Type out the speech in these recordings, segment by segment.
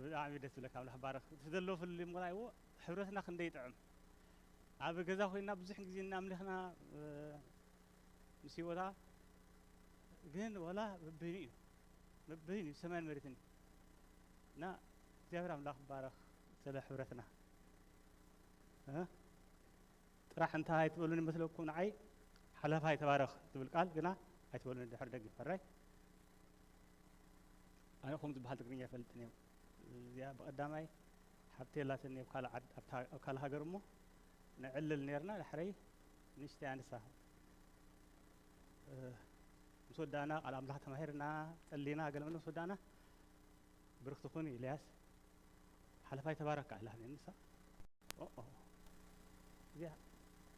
ብጣዕሚ ደስ ዝብለካ፣ ኣምላኽ ባረኽ። እቲ ዘለዎ ፍልልይ እሞ እንታይ እዎ፣ ሕብረትና ክንደይ ይጥዕም። ኣብ ገዛ ኮይንና ብዙሕ ግዜ እናምለኽና፣ እ፣ ምስ ህይወታ ግን ወላ በበይኑ እዩ። በበይኑ እዩ፣ ሰማይን መሬትን እዩ። እና እግዚኣብሔር ኣምላኽ ባረኽ ስለ ሕብረትና። እ? ጥራሕ እንታይ ኣይትበሉን ይመስለኩም ንዓይ፣ ሓለፋ ይተባረኽ ትብል ቃል ግና ኣይትበሉን ድሕሪ ደጊም። ሕራይ ኣነ ኹም ዝበሃል ትግርኛ ይፈልጥን እዮም። እዚኣ ብቐዳማይ ሓብቲ የላትን ኣብ ካልእ ዓድ-፣ ኣብታ-፣ ኣብ ካልእ ሃገር እሞ ነዕልል ነርና። ድሕረይ ንእሽተይ ኣንሳ፣ እ፣ ምስ ወዳእና ቃል ኣምላኽ ተማሂርና፣ ጸሊና፣ ገለ መለ ምስ ወዳእና፣ ብርኽቲ ኩን ኢልያስ፣ ሓለፋይ ተባረካ ኢላ ንሳ። ኦ፣ ኦ። እዚኣ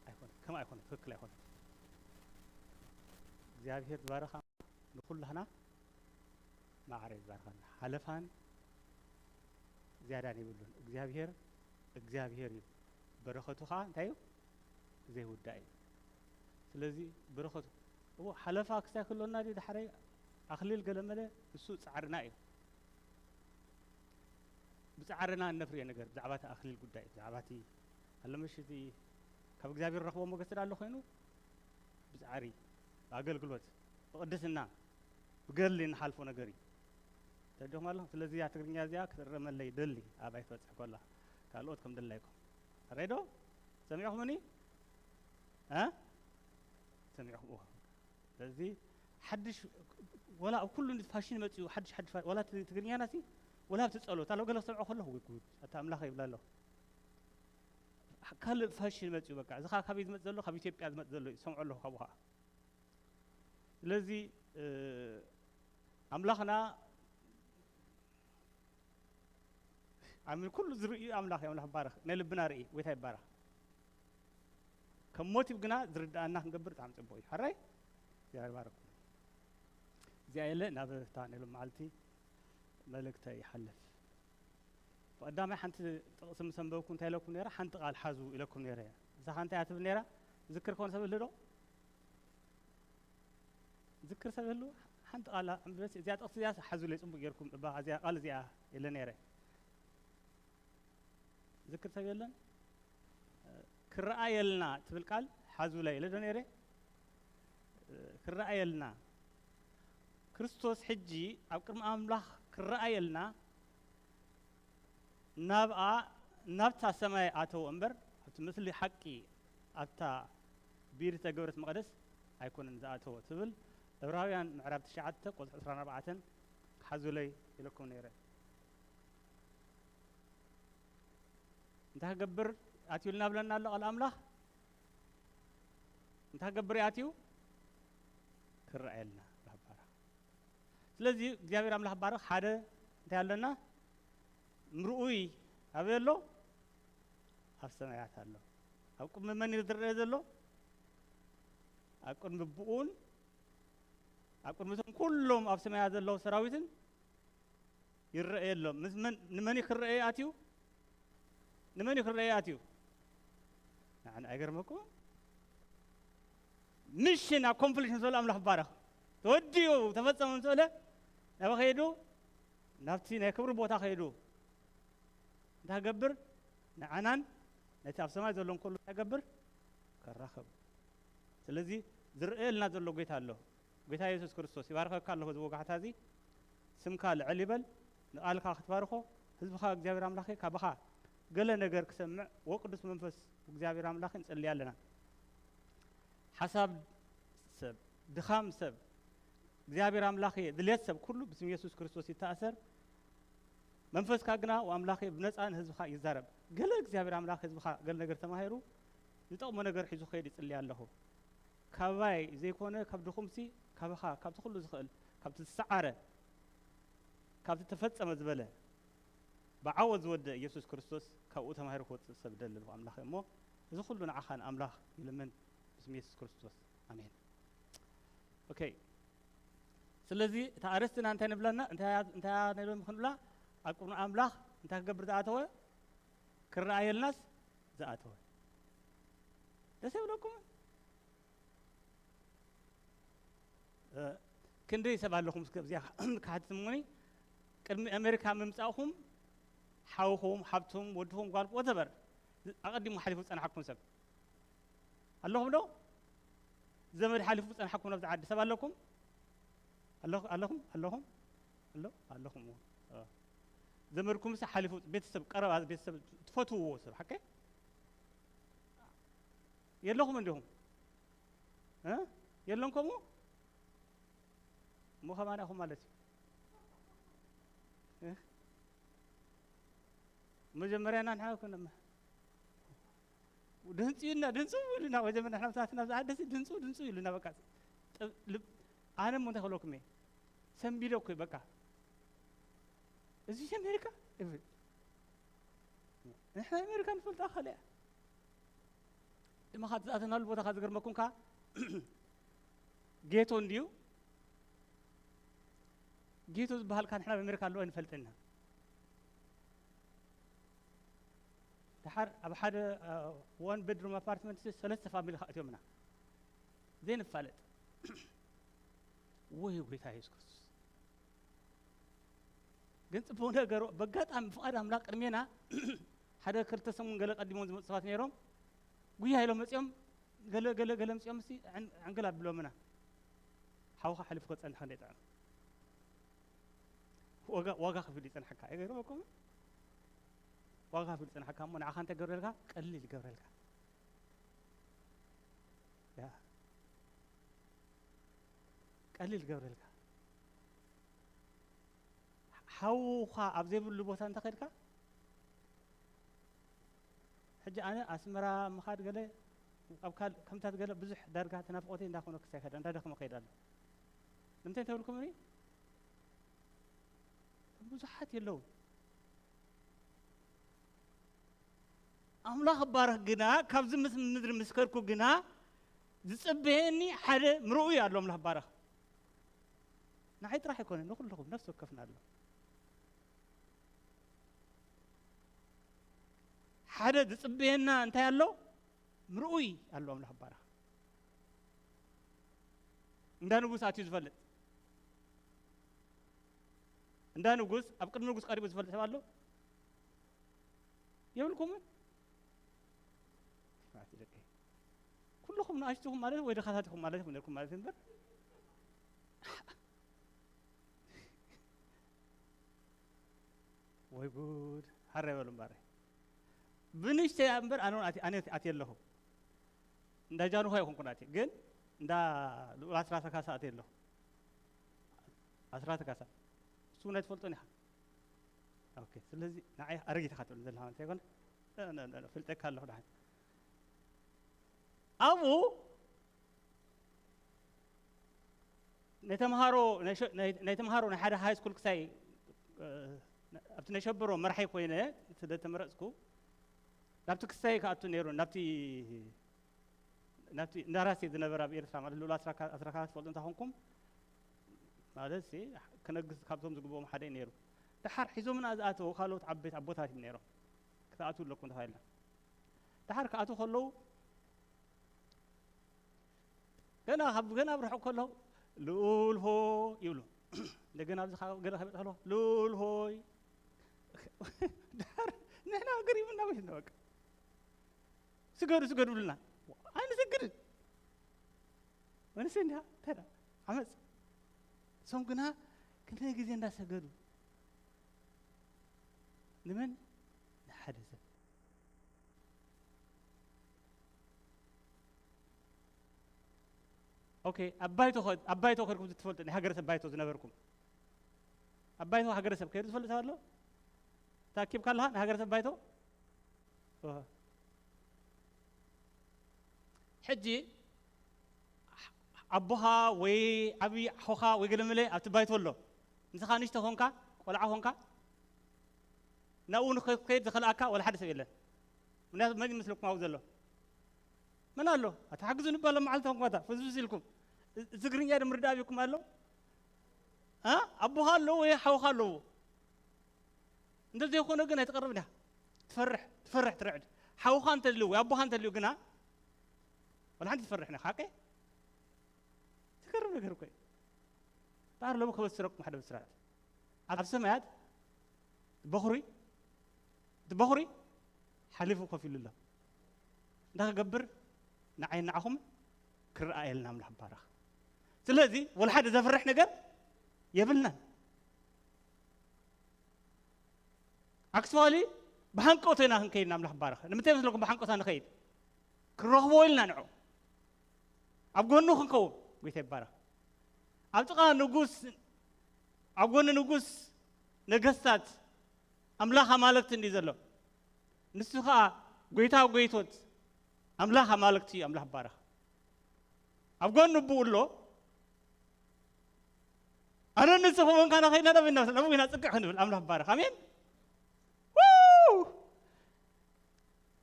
ኣይኮነ፣ ከም ኣይኮነ፣ ትክክል ኣይኮነ። እግዚኣብሔር ዝባረኻ ንኩላህና ማዕረ ይባርኸና። ሓለፋን ዝያዳን የብሉን። እግዚኣብሔር፣ እግዚኣብሔር እዩ። በረኸቱ ኸዓ እንታይ እዩ? ዘይውዳእ እዩ። ስለዚ በረኸቱ፣ እዎ፣ ሓለፋ ክሳይ ክህልወና ድዩ? ዳሕረይ ኣኽሊል ገለመለ፣ ንሱ ጻዕርና እዩ። ብጻዕርና እነፍርዮ ነገር፣ ብዛዕባ እቲ ኣኽሊል ጉዳይ፣ ብዛዕባ እቲ፣ ኣለምሽ እቲ ካብ እግዚኣብሔር ረኽቦ ሞገስ ስለ ኣሎ ኮይኑ፣ ብጻዕሪ፣ ብኣገልግሎት፣ ብቕድስና፣ ብገድሊ እንሓልፎ ነገር እዩ። ተረዲኹም ኣለኹም? ስለዚ እያ ትግርኛ እዚኣ ክትእረመለይ ደሊ፣ ኣባይ ትበጽሕ ኮላ፣ ካልኦት ከም ደላይኩም። ሕራይ ዶ? ሰሚዕኹምኒ? እ? ሰሚዕኹም? እዋ። ስለዚ ሓድሽ፣ ወላ ኣብ ኩሉ ፋሽን መጽዩ፣ ሓድሽ፣ ሓድሽ ፋ-፣ ወላ እቲ ትግርኛና ሲ፣ ወላ ኣብቲ ጸሎት፣ ኣሎ ገለ ክሰምዖ ከለኹ፣ "ወይ ጉድ፣ ኣታ ኣምላኽ" ይብላ ኣለኹ። ካልእ ፋሽን መጽዩ፣ በቃ። እዚ ኸኣ ካበይ ዝመጽእ ዘሎ? ካብ ኢትዮጵያ ዝመጽእ ዘሎ እዩ፣ ዝሰምዖ ኣለኹ ካብኡ ኸኣ። ስለዚ፣ እ፣ ኣምላኽና ኣሚን ኩሉ ዝርእዩ ኣምላኽ እዩ። ኣምላኽ ይባረኽ። ናይ ልብና ርኢ፣ ጎይታ ይባረኽ። ከም ሞቲቭ ግና ዝርድኣና ክንገብር ብጣዕሚ ጽቡቕ እዩ። ሕራይ? እግዚኣብሔር ይባርኩም። እዚኣ የለ ናብ እታ ናይ ሎም መዓልቲ መልእክተ ይሓልፍ። ብቐዳማይ ሓንቲ ጥቕሲ ምስ ኣንበብኩ እንታይ ኢለኩም ነይረ? ሓንቲ ቃል ሓዙ ኢለኩም ነይረ። እዛ ኸ እንታይ እያ ትብል ነይራ? ዝክር ኮን ሰብ ይህሉ ዶ? ዝክር ሰብ ይህሉ? ሓንቲ ቃል ኣንብበ፣ እዚኣ ጥቕሲ እዚኣ ሓዙለይ ጽቡቕ ጌርኩም። እባ እዚኣ ቃል እዚኣ ኢለ ነይረ። ዝክር ሰብ የለን? ክረኣየልና ትብል ቃል ሓዙለይ ኢለ ዶ ነይረ? ክረኣየልና። ክርስቶስ ሕጂ ኣብ ቅድሚ ኣምላኽ ክረኣየልና ናብኣ፣ ናብታ ሰማይ ኣተወ እምበር፣ ኣብቲ ምስሊ ሓቂ ኣብታ ብኢድ ዝተገብረት መቕደስ ኣይኮነን ዝኣተወ ትብል ዕብራውያን ምዕራፍ ትሽዓተ ቁጽሪ ዕስራን ኣርባዕተን ሓዙለይ ኢለኩም ነይረ። እንታይ ክገብር ኣትዩልና ብለና ኣሎ ቃል ኣምላኽ? እንታይ ክገብር እዩ ኣትዩ? ክረኣየልና። ኣምላኽ ይባረኽ። ስለዚ እግዚኣብሔር ኣምላኽ ይባረኽ። ሓደ እንታይ ኣለና? ምርኡይ ኣበይ ኣሎ? ኣብ ሰማያት ኣሎ። ኣብ ቅድሚ መን እዩ ዝረአ ዘሎ? ኣብ ቅድሚ ብኡን ኣብ ቅድሚ እቶም ኩሎም ኣብ ሰማያት ዘለዉ ሰራዊትን ይረኣየ ኣሎ። ምስ መን፣ ንመን እዩ ክረኣየ ኣትዩ? ንመን እዩ ክረኣየ ኣትዩ? ንዓና ኣይገርመኩም? ሚሽን ኣኮምፕሊሽ ምስ በለ ኣምላኽ ይባረኽ። ተወዲኡ፣ ተፈጸመ ምስ በለ ናበይ ከይዱ? ናብቲ ናይ ክብሪ ቦታ ከይዱ እንታይ ክገብር? ንዓናን ነቲ ኣብ ሰማይ ዘሎን ኩሉ እንታይ ክገብር? ከራኽብ። ስለዚ ዝረኣየልና ዘሎ ጎይታ ኣሎ። ጎይታ የሱስ ክርስቶስ ይባርከካ ኣለኹ። እዚ ወጋሕታ እዚ ስምካ ልዕል ይበል። ንቃልካ ክትባርኾ፣ ህዝብኻ እግዚኣብሔር ኣምላኸ ካባኻ ገለ ነገር ክሰምዕ ወቅዱስ መንፈስ እግዚኣብሔር ኣምላኸ ንጸልይ ኣለና። ሓሳብ ሰብ፣ ድኻም ሰብ፣ እግዚኣብሔር ኣምላኸ ድልየት ሰብ ኩሉ ብስም የሱስ ክርስቶስ ይተኣሰር። መንፈስካ ግና ወኣምላኸ ብነጻ ንህዝብኻ ይዛረብ። ገለ እግዚኣብሔር ኣምላኽ ህዝብኻ ገለ ነገር ተማሂሩ ዝጠቕሞ ነገር ሒዙ ክኸይድ ይጽሊ ኣለኹ። ካባይ ዘይኮነ ካብ ድኹምሲ ካባኻ፣ ካብቲ ኩሉ ዝኽእል፣ ካብቲ ዝሰዓረ፣ ካብቲ ተፈጸመ ዝበለ ብዓወት ዝወደእ ኢየሱስ ክርስቶስ ካብኡ ተማሂሩ ክወጽእ ሰብ ደሊ ኣለኹ ኣምላኸ እሞ እዚ ኩሉ ንዓኻ ንኣምላኽ ይልምን ብስም ኢየሱስ ክርስቶስ ኣሜን። ኦኬ። ስለዚ እታ ኣርእስትና እንታይ ንብለና? እንታይ እያ፣ እንታይ እያ ንብል ክንብላ? ኣብ ቅድሚ ኣምላኽ እንታይ ክገብር ዝኣተወ? ክረኣየልናስ ዝኣተወ። ደስ ይብለኩም? እ፣ ክንደይ ሰብ ኣለኹም እስከ ኣብዚኣ ክሓትት እሞኒ? ቅድሚ ኣሜሪካ ምምጻእኹም ሓውኹም፣ ሓብቱም፣ ወድኹም፣ ጓልኩም፣ ወተበር ኣቐዲሙ ሓሊፉ ዝጸንሓኩም ሰብ ኣለኹም ዶ? ዘመድ ሓሊፉ ዝጸንሓኩም ኣብዚ ዓዲ ሰብ ኣለኩም? ኣለኹ-፣ ኣለኹም? ኣለኹም? ኣሎ? ኣለኹም። እ። ዘመድኩምስ ሓሊፉ፣ ቤተሰብ፣ ቀረባ ቤተሰብ፣ ትፈትውዎ ሰብ፣ ሓቀይ? የለኹም እንዲኹም? እ? የለን ከምኡ? እሞ ከማና ኢኹም ማለት እዩ። እ? መጀመርያ ንሕና ኮነ ድንጹ ኢልና፣ ድንጹ ኢልና፣ መጀመርያ ንሕና ምሳትና ኣብዚ ዓዲ ሲ ድንጹ፣ ድንጹ ኢልና፣ በቃ። ጥብ-፣ ልብ-፣ ኣነ እሞ እንታይ ክብለኩም እየ? ሰንቢደ እኮ እየ፣ በቃ። እዚ ኣሜሪካ ይብል። ንሕና ኣሜሪካ ንፈልጣ ካልእ እያ። ድማ ካብ ዝኣተናሉ ቦታ ካብ ዝገርመኩም ከኣ ጌቶ እንድዩ። ጌቶ ዝበሃል ከኣ ንሕና ኣብ ኣሜሪካ ኣለዎ ኣይንፈልጥን ኢና። ደሓር ኣብ ሓደ፣ እ፣ ዋን ቤድሩም ኣፓርትመንት ሰለስተ ፋሚሊ ከኣ ኣትዮምና። ዘይንፋለጥ። ወይ ጎይታ የሱስ ክርስቶስ። ግን ጽቡቕ ነገር፣ በጋጣሚ ብፍቓድ ኣምላኽ ቅድሜና ሓደ ክልተ ሰሙን ገለ ቀዲሞም ዝመጹ ሰባት ነይሮም። ጉያ ኢሎም መጺኦም፣ ገለ፣ ገለ፣ ገለ መጺኦም፣ እስቲ ዕን-፣ ዕንግል ኣቢሎምና። ሓውኻ ሓሊፉ ከጸንሕ ክንደይ ጥዑም። ዋጋ፣ ዋጋ ከፊሉ ይጸንሐካ። ኣይገርመኩም? ዋጋ ከፊሉ ይጸንሐካ እሞ ንዓኻ እንታይ ገብረልካ? ቀሊል ይገብረልካ። ያ። ቀሊል ይገብረልካ። ሓውኻ ኣብ ዘይብሉ ቦታ እንተ ኸድካ፣ ሕጂ ኣነ ኣስመራ ምኻድ ገለ፣ ኣብ ካል-፣ ከምታት ገለ ብዙሕ ዳርጋ ተናፍቖተይ እንዳኾነ ክሳይ ከደ፣ እንዳደኸመ ከይድ ኣሎ። ንምንታይ እንተብልኩምኒ፣ ብዙሓት የለውን። ኣምላኽ ባረኽ ግና፣ ካብዚ ምስ ምድሪ ምስ ከድኩ ግና፣ ዝጽበየኒ ሓደ ምርኡይ ኣሎ። ኣምላኽ ባረኽ። ንዓይ ጥራሕ ኣይኮነን፣ ንኹልኹም ነፍሲ ወከፍና ኣሎ። ሓደ ዝጽበየና እንታይ ኣሎ? ምርኡይ ኣሎ። ኣምላኽ ባረኽ። እንዳ ንጉስ ኣትዩ ዝፈልጥ፣ እንዳ ንጉስ ኣብ ቅድሚ ንጉስ ቀሪቡ ዝፈልጥ ሰብ ኣሎ? የብልኩምን? ስማዕቲ ደቀይ፣ ኩልኹም ንኣሽቱኹም ማለት ወይ ድኻታት ኢኹም ማለት ኢኹም ነርኩም ማለት እምበር። ወይ ጉድ! ሓራይ በሉ እምበረይ። ብንእሽተይ እምበር ኣነ እውን ኣት-፣ ኣነ ኣትየ ኣለኹ። እንዳ ጃንሆ ኣይኮንኩን ኣትየ፣ ግን እንዳ ልኡል ኣስራተ ካሳ ኣትየ ኣለኹ። ኣስራተ ካሳ። እሱ እውን ኣይትፈልጦን ኢኻ። ኦኬ፣ ስለዚ ንዓይ ኣረጊት ኢኻ ትብል ዘለኻ ማለት ኣይኮነ። ነ-፣ ነ-፣ ነ-፣ ፍልጠካ ኣለኹ ደሓን። ኣብኡ ናይ ተምሃሮ፣ ናይ ሸ-፣ ናይ፣ ናይ ተምሃሮ ናይ ሓደ ሃይ ስኩል ክሳይ፣ እ፣ ኣብቲ ናይ ሸበሮ መራሒ ኮይነ ስለ ተመረጽኩ፣ ናብቲ ክሳይ ክኣቱ ነይሩ፣ ናብቲ፣ ናብቲ እንዳራሴ ዝነበረ ኣብ ኤርትራ ማለት ልኡል ኣስራካ-፣ ኣስራካ ትፈልጡ እንተኾንኩም፣ ማለት ሲ፣ ክነግስ ካብቶም ዝግብኦም ሓደ እዩ ነይሩ። ደሓር ሒዞምና ዝኣተዉ ካልኦት ዓበይቲ ኣቦታት እዮም ነይሮም። ክትኣትዉ ኣለኩም ተባሂልና። ደሓር ክኣትዉ ከለዉ፣ ገና ካብ፣ ገና ኣብ ርሑቕ ከለዉ፣ "ልኡል ሆ" ይብሉ። እንደገና ኣብዚ ካብ ገለ ከመጽእ ከሎ፣ "ልኡል ሆይ." ድሓር ንሕና ገሪሙና ወይስ በቃ፣ "ስገዱ፣ ስገዱ" ብሉና። ኣይንሰግድን። መንእሰይ እንዲኻ፣ እንታይ ደኣ? ዓመጽ። እሶም ግና ክንደይ ግዜ እንዳሰገዱ። ንመን? ንሓደ ሰብ። ኦኬ፣ ኣብ ባይቶ ኸ-፣ ኣብ ባይቶ ከድኩም ትፈልጡ፣ ናይ ሃገረሰብ ባይቶ ዝነበርኩም? ኣብ ባይቶ ሃገረሰብ ከይዱ ዝፈልጥ ሰብ ኣሎ? ተኣኪብካ ኣለኻ፣ ናይ ሃገረሰብ ባይቶ? ኦሆ። ሕጂ ኣቦኻ ወይ ዓብዪ ሓውኻ ወይ ገለ መለ ኣብቲ ባይቶ ኣሎ። ንስኻ ንእሽቶ ኾንካ፣ ቆልዓ ኾንካ፣ ናብኡ ንኽትከይድ ዝኸልኣካ ዋላ ሓደ ሰብ የለን። ምኽንያቱ መን ይመስለኩም ኣብኡ ዘሎ? መን ኣሎ? ኣታ ሓግዙኒ በሎም መዓልቲ ኾንኩም ኣታ ፍዝፍዝ ኢልኩም። እ-፣ ትግርኛ ዶ ምርዳእ ኣብኩም ኣሎ? እ? ኣቦኻ ኣለዎ ወይ ሓውኻ ኣለዎ? እንተዘይኮነ ግን ኣይትቐርብን ኢኻ። ትፈርሕ፣ ትፈርሕ ትርዕድ። ሓውኻ እንተልዩ ወይ ኣቦኻ እንተልዩ ግና ዋላ ሓንቲ ትፈርሕ ኢኻ። ሓቀይ? ትገርም ነገር እኮ እዩ። እምበኣር ሎሚ ከበስረኩም ሓደ ብስራት። ኣብ ሰማያት በኹሪ እቲ በኹሪ ሓሊፉ ኮፍ ኢሉ ኣሎ። እንታይ ክገብር? ንዓይ ንዓኹም ክረኣየልና ኣምላኽ ባረኽ። ስለዚ ወላ ሓደ ዘፍርሕ ነገር የብልናን። ኣክስዋሊ ብሃንቀውቶ ኢና ክንከይድ፣ ኣምላኽ ባረኽ። ንምንታይ መስለኩም ብሃንቀውታ ንኸይድ? ክንረኽቦ ኢልና ንዑ ኣብ ጎኑ ክንከውን። ጎይታ ይባረኽ። ኣብ ጥቓ ንጉስ፣ ኣብ ጎኒ ንጉስ ነገስታት ኣምላኽ ኣማልክቲ እንዲ ዘሎ፣ ንሱ ኸዓ ጎይታ ጎይቶት ኣምላኽ ኣማልክቲ እዩ። ኣምላኽ ባረኽ። ኣብ ጎኑ ብኡ ኣሎ። ኣነ ንሱ ክመንካ ናኸይድና ናብ ኢና ናብ ኢና ጽግዕ ክንብል ኣምላኽ ባረኽ። ኣሜን። ው!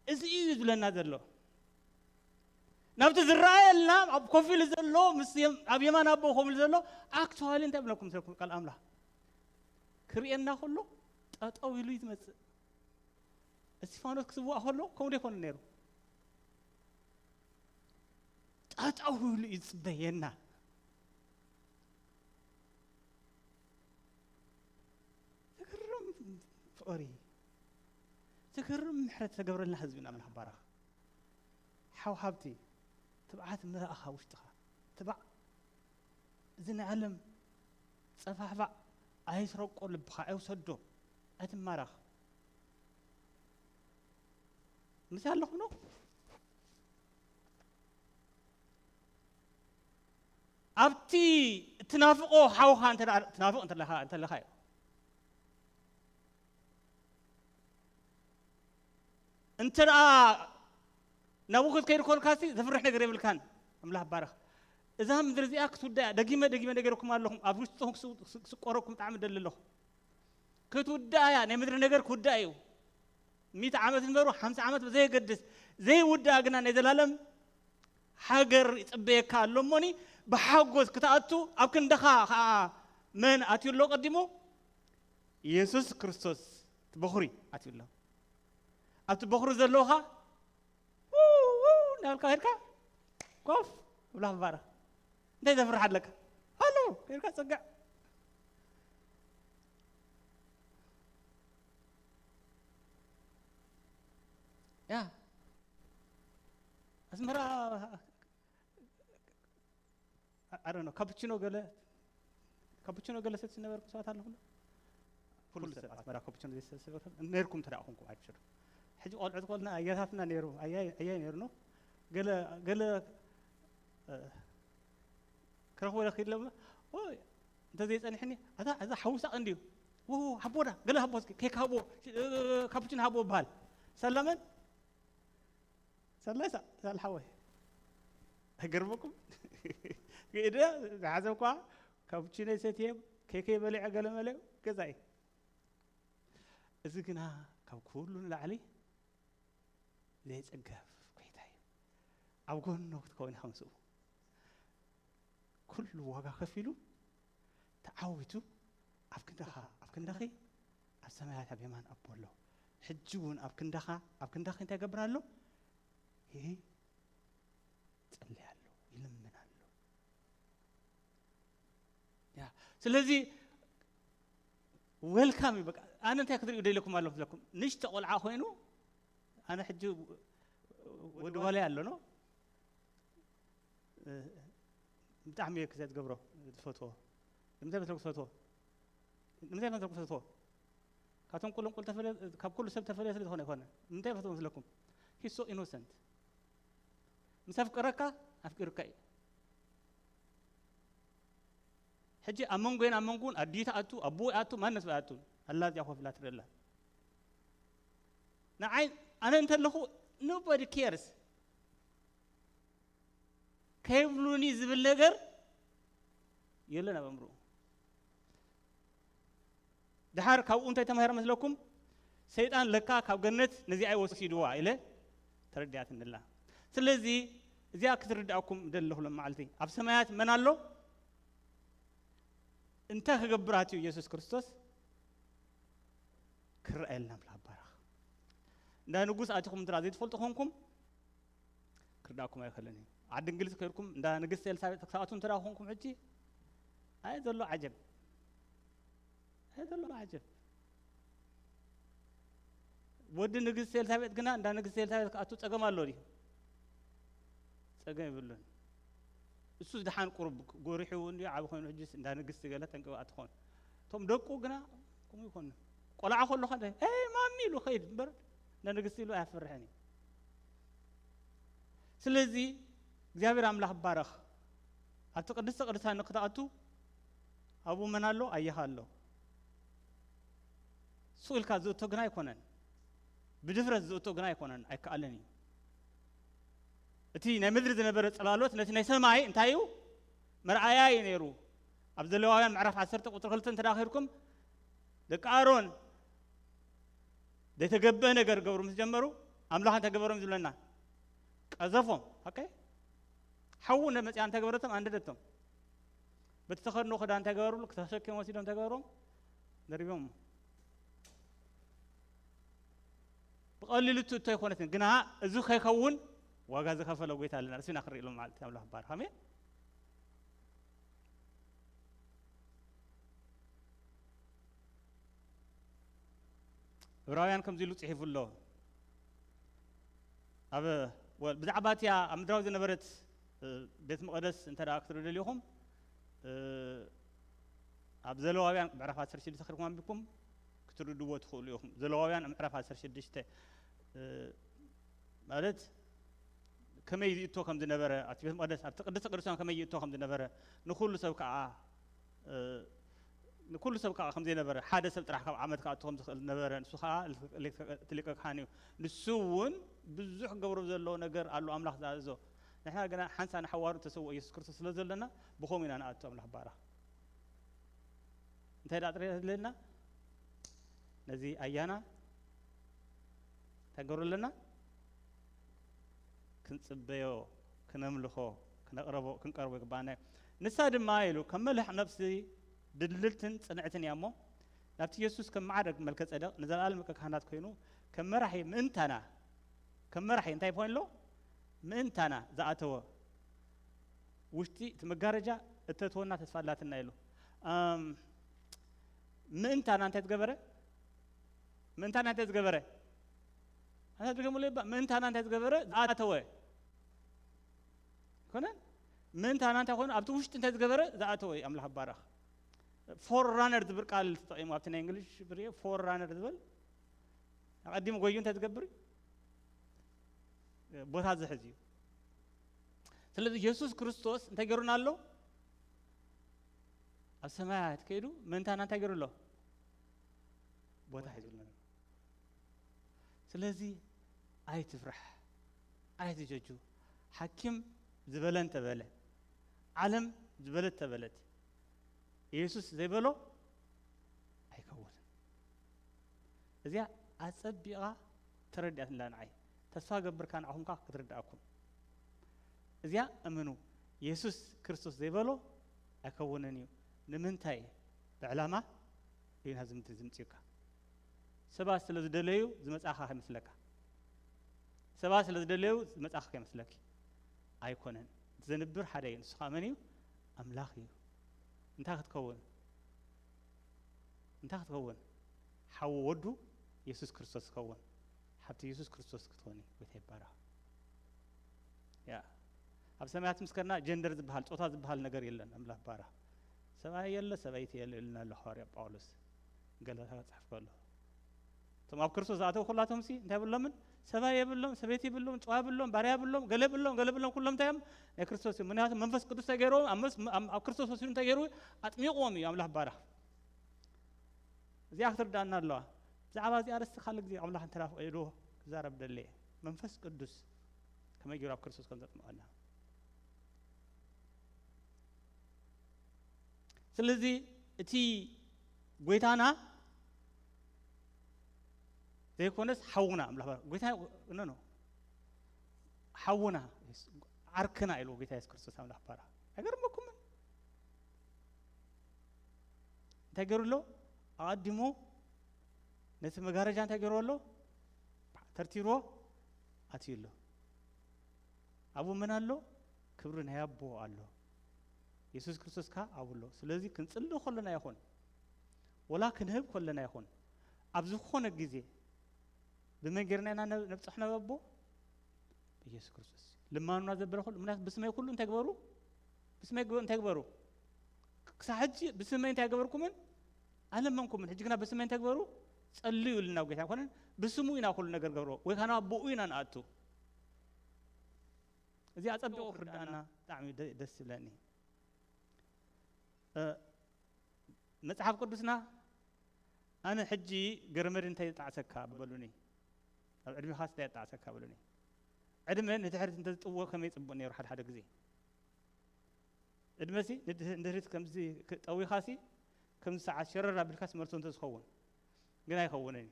እዚ እዩ ዝብለና ዘሎ። ናብቲ ዝረኣየልና ኣብ ኮፍ ኢሉ ዘሎ ምስ የም-፣ ኣብ የማን ኣቦ ኮፍ ኢሉ ዘሎ ኣክቹዋሊ እንታይ ብለኩም ሰኩም ቃል ኣምላኽ ክርእየና ከሎ ጠጠው ኢሉ እዩ ዝመጽእ። እስቲፋኖስ ክስዋእ ከሎ ከምኡ ዶ ይኮነ ነይሩ? ጠጠው ኢሉ እዩ ዝጽበየና። ዝገርም ፍቕሪ፣ ዝገርም ምሕረት ዝተገብረልና ህዝቢ ኢና። ኣምላኽ ባረኽ። ሓው ሃብቲ፣ ትብዓት ምልእኻ ውሽጥኻ። ትባዕ። እዚ ናይ ዓለም ጸፋሕፋዕ ኣይስረቆ፣ ልብኻ ኣይውሰዶ፣ ኣይትማረኽ። ምስ ኣለኹም ዶ? ኣብቲ እትናፍቆ ሓውኻ እንተ ደኣ ትናፍቕ እንተለኻ፣ እንተለኻ እዩ። እንተ ደኣ ናብኡ ክትከይድ ኮንካሲ ዘፍርሕ ነገር የብልካን። ኣምላኽ ባረኽ። እዛ ምድሪ እዚኣ ክትውዳእ እያ። ደጊመ፣ ደጊመ ነገርኩም ኣለኹም። ኣብ ውሽጥኹም ክስ-፣ ክስ-፣ ክስቆረኩም ብጣዕሚ ደሊ ኣለኹ። ክትውዳእ እያ። ናይ ምድሪ ነገር ክውዳእ እዩ። ሚእቲ ዓመት ንበሩ፣ ሓምሳ ዓመት ብዘየገድስ፣ ዘይውዳእ ግና ናይ ዘላለም ሃገር ይጽበየካ ኣሎ እሞኒ፣ ብሓጎስ ክትኣቱ፣ ኣብ ክንድኻ ኸኣ መን ኣትዩ ኣሎ ቀዲሙ? የሱስ ክርስቶስ፣ እቲ በኹሪ ኣትዩ ኣሎ። ኣብቲ በኹሪ ዘለውኻ፣ ው፣ ው፣ እናበልካ ኸድካ፣ ኮፍ፣ ብላ ባረኽ። እንታይ ዘፍርሕ ኣለካ? ኣሎ፣ ከይድካ ጽግዕ። ያ፣ ኣስመራ፣ I don't know፣ ካፑቺኖ ገለ፣ ካፑቺኖ ገለ ሰቲ ዝነበርኩም ሰባት ኣለኹም ዶ? ኩሉ ሰብ ኣስመራ ካፑቺኖ ዘይሰቲ ነይርኩም እንተ ደኣ ኮንኩም፣ I'm sure። ሕጂ ቆልዑት ኮልና ኣያታትና ነይሩ፣ ኣያይ፣ ኣያይ ነይሩ ነው። ገለ፣ ገለ፣ እ፣ ክረኽቦ ኢለ ክይድ ለብሎ፣ ኦይ፣ እንተ ዘይጸኒሕኒ፣ ኣታ፣ እዛ ሓውሳ እንድዩ። ዎ፣ ሃቦ ዳ፣ ገለ ሃቦ እስኪ፣ ኬክ ሃቦ፣ እ፣ ካፑቺኖ ሃቦ በሃል። ሰላመን? ሰላሳ፣ ሳልሓወይ። ኣይገርመኩም? ክእደ ዝሓሰብኳ ካፑቺኖ ሰትየ፣ ኬከይ በሊዐ፣ ገለ መለ ገዛይ። እዚ ግና ካብ ኩሉ ንላዕሊ ዘይጽገብ ጎይታ እዩ። ኣብ ጎኑ ክትከውን ኢኻ ምስኡ። ኩሉ ዋጋ ከፊሉ ተዓዊቱ ኣብ ክንዳኻ፣ ኣብ ክንዳኺ ኣብ ሰማያት ኣብ የማን ኣቦ ኣሎ። ሕጂ እውን ኣብ ክንዳኻ፣ ኣብ ክንዳኺ እንታይ ይገብር ኣሎ? ይጸሊ ኣሎ፣ ይልምን ኣሎ። ያ፣ ስለዚ ዌልካም እዩ። በቃ ኣነ እንታይ ክትሪኡ ደለኩም ኣለኹ ዝለኩም፣ ንሽተ ቆልዓ ኮይኑ፣ ኣነ ሕጂ ወዲ ጓለይ ኣሎ ነው። እ፣ ብጣዕሚ እየ ክዘት ገብሮ ዝፈትዎ። ንምንታይ መስለኩ ዝፈትዎ? ንምንታይ መስለኩ ዝፈትዎ? ካብቶም ቁልንቁል ተፈለ-፣ ካብ ኩሉ ሰብ ተፈለየ ስለ ዝኾነ ይኮነ። ንምንታይ ፈትዎ መስለኩም? He's so innocent። ምስ ኣፍቀረካ፣ ኣፍቂሩካ እዩ። ሕጂ ኣብ መንጎን ኣብ መንጎን ኣዲኡ ትኣቱ፣ ኣቦኡ ይኣቱ፣ ማንም ሰብ ኣይኣቱን። ኣላ እዚኣ ኮፍ ኢላ ትርኢ ኣላ። ንዓይ፣ ኣነ እንተለኹ፣ nobody cares። ከይብሉኒ ዝብል ነገር የለን ኣብ ኣእምሮኡ። ድሓር ካብኡ እንታይ ተማሂረ መስለኩም? ሰይጣን ለካ ካብ ገነት ነዚኣ እዩ ወሲድዋ ኢለ ተረዲኣትኒ ኣላ። ስለዚ እዚኣ ክትርድኣኩም ደለኹ ሎም መዓልቲ። ኣብ ሰማያት መን ኣሎ? እንታይ ክገብር ኣትዩ ኢየሱስ ክርስቶስ? ክረኣየልና ኣምላኽ ባረኽ። እንዳ ንጉስ ኣቲኹም እንተ ዘይትፈልጡ ኮንኩም፣ ክርዳእኩም ኣይኽእልን እዩ። ዓዲ እንግሊዝ ከይድኩም እንዳ ንግስቲ ኤልሳቤጥ ክትኣትዉ እንተ ደኣ ኮንኩም ሕጂ፣ ኣይ ዘሎ ዓጀብ። ኣይ ዘሎ ዓጀብ። ወዲ ንግስቲ ኤልሳቤጥ ግና እንዳ ንግስቲ ኤልሳቤጥ ክኣቱ ጸገም ኣሎ ድዩ? ጸገም የብሉን። እሱ ዝደሓን ቁሩብ ጎሪሑ እውን ድዩ ዓቢ ኮይኑ ሕጅስ እንዳ ንግስቲ ገለ ተንቅባእ ትኾን። እቶም ደቁ ግና ከምኡ ይኾኑ። ቆልዓ ከሎ ኸደ፣ "ኤይ ማሚ" ኢሉ ኸይድ እምበር እንዳ ንግስቲ ኢሉ ኣያፍርሕን እዩ። ስለዚ እግዚኣብሔር ኣምላኽ ባረኽ። ኣብቲ ቅድስተ ቅዱሳን ንክትኣቱ ኣብኡ መን ኣሎ? ኣየኻ ኣሎ። ሱቕ ኢልካ ዝእቶ ግና ኣይኮነን። ብድፍረት ዝእቶ ግና ኣይኮነን፣ ኣይከኣልን እዩ። እቲ ናይ ምድሪ ዝነበረ ጽላሎት ነቲ ናይ ሰማይ እንታይ እዩ? መርኣያ እዩ ነይሩ። ኣብ ዘሌዋውያን ምዕራፍ ዓሰርተ ቁጽሪ ክልተ እንተ ደኣ ከድኩም፣ ደቂ ኣሮን ዘይተገብአ ነገር ገብሩ ምስ ጀመሩ፣ ኣምላኽ እንታይ ገበሮም ዝብለና? ቀዘፎም። ኦኬ? ሓዊ እንደ መጽያ እንታይ ገበረቶም? ኣንደደቶም። በቲ ተኸድኖ ክዳን እንታይ ገበርሉ? ተሸኪሞም ወሲዶም እንታይ ገበሮም? ደሪቦም። ብቐሊሉ ትእቶ ኣይኮነትን፣ ግና እዚ ከይኸውን ዋጋ ዝኸፈለ ጎይታ ኣለና። እሱ ኢና ክንርኢ ኢሎም ማለት ኣምላኽ ባርኽ። ኣሜን። ዕብራውያን ከምዚ ኢሉ ጽሒፉ ኣሎ። ኣብ፣ ወ-፣ ብዛዕባ እቲኣ ኣብ ምድራዊ ዝነበረት፣ እ፣ ቤት መቕደስ እንተ ደኣ ክትርኢ ደሊኹም፣ እ፣ ኣብ ዘለዋውያን ምዕራፍ ዓሰርተ ሽዱሽተ ከድኩም ኣንቢብኩም ክትርድዎ ትኽእሉ ኢኹም። ዘለዋውያን ምዕራፍ ዓሰርተ ሽዱሽተ፣ እ፣ ማለት ከመይ ይእቶ ከም ዝነበረ፣ ኣብቲ ቤት መቕደስ፣ ኣብቲ ቅድስተ ቅዱሳን ከመይ ይእቶ ከም ዝነበረ፣ ንኹሉ ሰብ ከኣ፣ እ፣ ንኩሉ ሰብ ከኣ ከም ዘይነበረ፣ ሓደ ሰብ ጥራሕ ካብ ዓመት ክኣቱ ከም ዝኽእል ነበረ። ንሱ ከኣ እቲ ሊቀ ካህን እዩ። ንሱ እውን ብዙሕ ክገብሮ ዘለዎ ነገር ኣሎ፣ ኣምላኽ ዝኣዘዞ። ንሕና ግና ሓንሳእ ንሓዋሩ እተሰውኦ ኢየሱስ ክርስቶስ ስለ ዘለና፣ ብኸምኡ ኢና ንኣቱ። ኣምላኽ ባረኽ። እንታይ ደኣ ጥራይ ዘድልየና? ነዚ ኣያና እንታይ ክንገብሮ ኣለና? ክንጽበዮ፣ ክነምልኾ፣ ክነቕረቦ፣ ክንቀርቦ ይግባኣና እዩ። ንሳ ድማ ኢሉ፣ ከም መልሕቕ ነፍሲ ድልድልትን ጽንዕትን እያ እሞ፣ ናብቲ የሱስ ከም ማዕረግ መልከ ጸደቕ ንዘለኣለም ሊቀ ካህናት ኮይኑ፣ ከም መራሒ ምእንታና፣ ከም መራሒ እንታይ ኮይኑ ኣሎ? ምእንታና ዝኣተወ ውሽጢ እቲ መጋረጃ እተትወና ተስፋ ኣላትና ኢሉ። ኣም፣ ምእንታና እንታይ ዝገበረ? ምእንታና እንታይ ዝገበረ? ኣንታ ድገሙለይ እባ፣ ምእንታና እንታይ ዝገበረ? ዝኣተወ። ይኮነን? ምእንታና እንታይ ኮይኑ? ኣብቲ ውሽጢ እንታይ ዝገበረ? ዝኣተወ እዩ። ኣምላኽ ይባረኽ። ፎር ራነር ዝብል ቃል ተጠቂሙ ኣብቲ ናይ እንግሊሽ ብርየ፣ ፎር ራነር ዝብል ኣቐዲሙ ጎዩ እንታይ ዝገብር እዩ? ቦታ ዝሕዝ እዩ። ስለዚ የሱስ ክርስቶስ እንታይ ገይሩና ኣሎ? ኣብ ሰማያት ከይዱ ምእንታና እንታይ ገይሩ ኣሎ? ቦታ ሒዙልና ኣሎ። ስለዚ ኣይትፍራሕ፣ ኣይትጀጁ። ሓኪም ዝበለ እንተበለ፣ ዓለም ዝበለት ተበለት፣ የሱስ ዘይበሎ ኣይከውንን። እዚኣ ኣጸቢቓ ተረዲኣትላ ንዓይ። ተስፋ ገብር ከኣ ንዓኹም ከኣ ክትርድኣኩም። እዚኣ እመኑ፣ የሱስ ክርስቶስ ዘይበሎ ኣይከውንን እዩ። ንምንታይ? ብዕላማ እዩ ናብዚ ምድሪ ዝምጽኡካ። ሰባት ስለ ዝደለዩ ዝመጻኻ ከይመስለካ። ሰባት ስለ ዝደለዩ ዝመጻኻ ከይመስለኪ። ኣይኮነን። ዘንብር ሓደ እዩ። ንሱ ኸኣ መን እዩ? ኣምላኽ እዩ። እንታይ ክትከውን? እንታይ ክትከውን? ሓው ወዱ የሱስ ክርስቶስ ትኸውን። ሓብቲ የሱስ ክርስቶስ ክትኾኒ፣ ጎይታ ይባረኽ። ያ፣ ኣብ ሰማያት ምስ ከድና ጀንደር ዝበሃል፣ ጾታ ዝበሃል ነገር የለን። ኣምላኽ ይባረኽ። ሰብኣይ የለ፣ ሰበይቲ የለ ኢሉና ኣሎ ሃዋርያ ጳውሎስ ገላትያ ክጽሕፍ ከሎ። እቶም ኣብ ክርስቶስ ዝኣተው ኩላቶም ሲ እንታይ የብሎምን? ሰብኣይ የብሎም፣ ሰበይቲ የብሎም፣ ጨዋ የብሎም፣ ባርያ የብሎም፣ ገለ የብሎም፣ ገለ የብሎም፣ ኩሎም እንታይ እዮም? ናይ ክርስቶስ እዮም። ምክንያቱ መንፈስ ቅዱስ እንታይ ገይርዎም? ኣብ መስ-፣ ኣብ፣ ኣብ ክርስቶስ ወሲዱ እንታይ ገይሩ? ኣጥሚቕዎም እዩ። ኣምላኽ ይባረኽ። እዚኣ ክትርዳእና ኣለዋ። ብዛዕባ እዚኣ ኣርእስቲ ካልእ ግዜ ኣምላኽ እንተ ፈቒዱ ክዛረብ ደለየ። መንፈስ ቅዱስ ከመይ ገይሩ ኣብ ክርስቶስ ከም ዘጥምቐና። ስለዚ እቲ ጎይታና ዘይኮነስ ሓውና ኣምላኽ ባርኽ። ጎይታ፣ ኖ፣ ኖ። ሓውና፣ ዓርክና ኢሉ ጎይታ የሱስ ክርስቶስ ኣምላኽ ባርኽ። ኣይገርመኩምን? እንታይ ገይሩ ኣሎ? ኣቐዲሙ ነቲ መጋረጃ እንታይ ገይሩ ኣሎ? ተርቲርዎ ኣትዩ ኣሎ። ኣብኡ መን ኣሎ? ክብሪ ናይ ኣቦ ኣሎ። የሱስ ክርስቶስ ከኣ ኣብኡ ኣሎ። ስለዚ ክንጽሊ ከለና ይኹን፣ ወላ ክንህብ ከለና ይኹን፣ ኣብ ዝኾነ ግዜ ብመን ጌርና ኢና ነብ- ነብጽሕ ናብ ኣቦ? ብኢየሱስ ክርስቶስ። ልማኑና ዘበለ ኩሉ፣ ምክንያቱ ብስመይ ኩሉ እንታይ ግበሩ? ብስመይ ግበ- እንታይ ግበሩ? ክሳብ ሕጂ ብስመይ እንታይ ገበርኩምን? ኣለመንኩምን። ሕጂ ግና ብስመይ እንታይ ግበሩ? ጸልዩ ኢልና ጌታ ኣይኮነን። ብስሙ ኢና ኩሉ ነገር ገብሮ። ወይ ካና ኣቦኡ ኢና ንኣቱ። እዚ ኣጸቢቑ ክርዳእና ብጣዕሚ ደ- ደስ ይብለኒ። እ፣ መጽሓፍ ቅዱስና ኣነ ሕጂ ገረመድ እንታይ ጣዕሰካ በሉኒ። ኣብ ዕድሜኻስ እንታይ ጣዕሰካ በሉኒ። ዕድመ ንድሕሪት እንተዝጥዎ ከመይ ጽቡቕ ነይሩ ሓደ ሓደ ግዜ። ዕድመሲ ንድህ- ንድሕሪት ከምዚ ክ- ጠዊኻሲ ከምዚ ሰዓት ሸረር ኣቢልካስ መልሶ እንተዝኸውን። ግን ኣይኸውንን እዩ።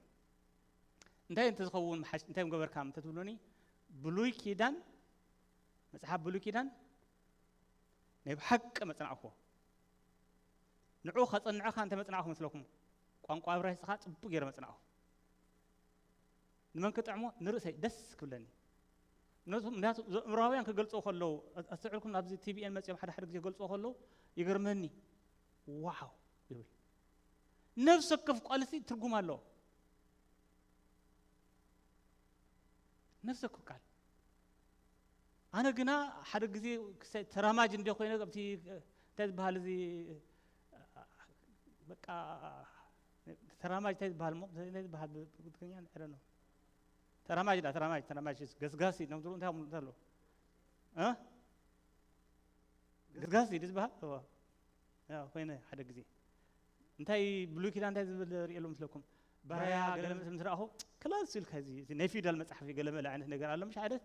እንታይ እንተዝኸውን ምሓሽ እንታይ ምገበርካ እንተትብሉኒ ብሉይ ኪዳን መጽሓፍ ብሉይ ኪዳን ናይ ብሓቂ መጽናዕኩዎ። ንዑ ከጸንዕኻ እንተ መጽናዕኩ መስለኩም ቋንቋ ዕብራይስጥኻ ጽቡቅ ገይረ መጽናዕኩ። ንመን ክጥዕሞ ንርእሰይ ደስ ክብለኒ። ምክንያቱ እዞም እምራውያን ክገልጽዎ ከለዉ ኣስተውዕልኩም ኣብዚ ቲቪኤን መጽኦም ሓደ ሓደ ግዜ ክገልጽዎ ከለዉ ይገርመኒ። ዋው ይብል። ነፍሲ ወከፍ ቃልሲ ትርጉም ኣለዎ። ነፍሲ ወከፍ ቃል ኣነ ግና ሓደ ግዜ ክሳይ ተራማጅ እንደ ኮይነ ኣብቲ እንታይ ዝበሃል እዚ በቃ ተራማጅ እንታይ ዝበሃል ሞ እንታይ ዝበሃል ብትግርኛ ንዕረ ነው ተራማጅ ዳ ተራማጅ ተራማጅ ገስጋሲ ነው ትብሉ እንታይ ምንታሎ እ ገስጋሲ ድዝበሃል እዋ ያው ኮይነ ሓደ ግዜ እንታይ ብሉይ ኪዳን እንታይ ዝብል ርእየሉ ምስለኩም ባርያ ገለ ምስ ምስ ረኣኹ ክላስ ኢልካ እዚ እዚ ናይ ፊውዳል መጽሓፍ እዩ ገለ መለ ዓይነት ነገር ኣሎ ምሽ ሓደ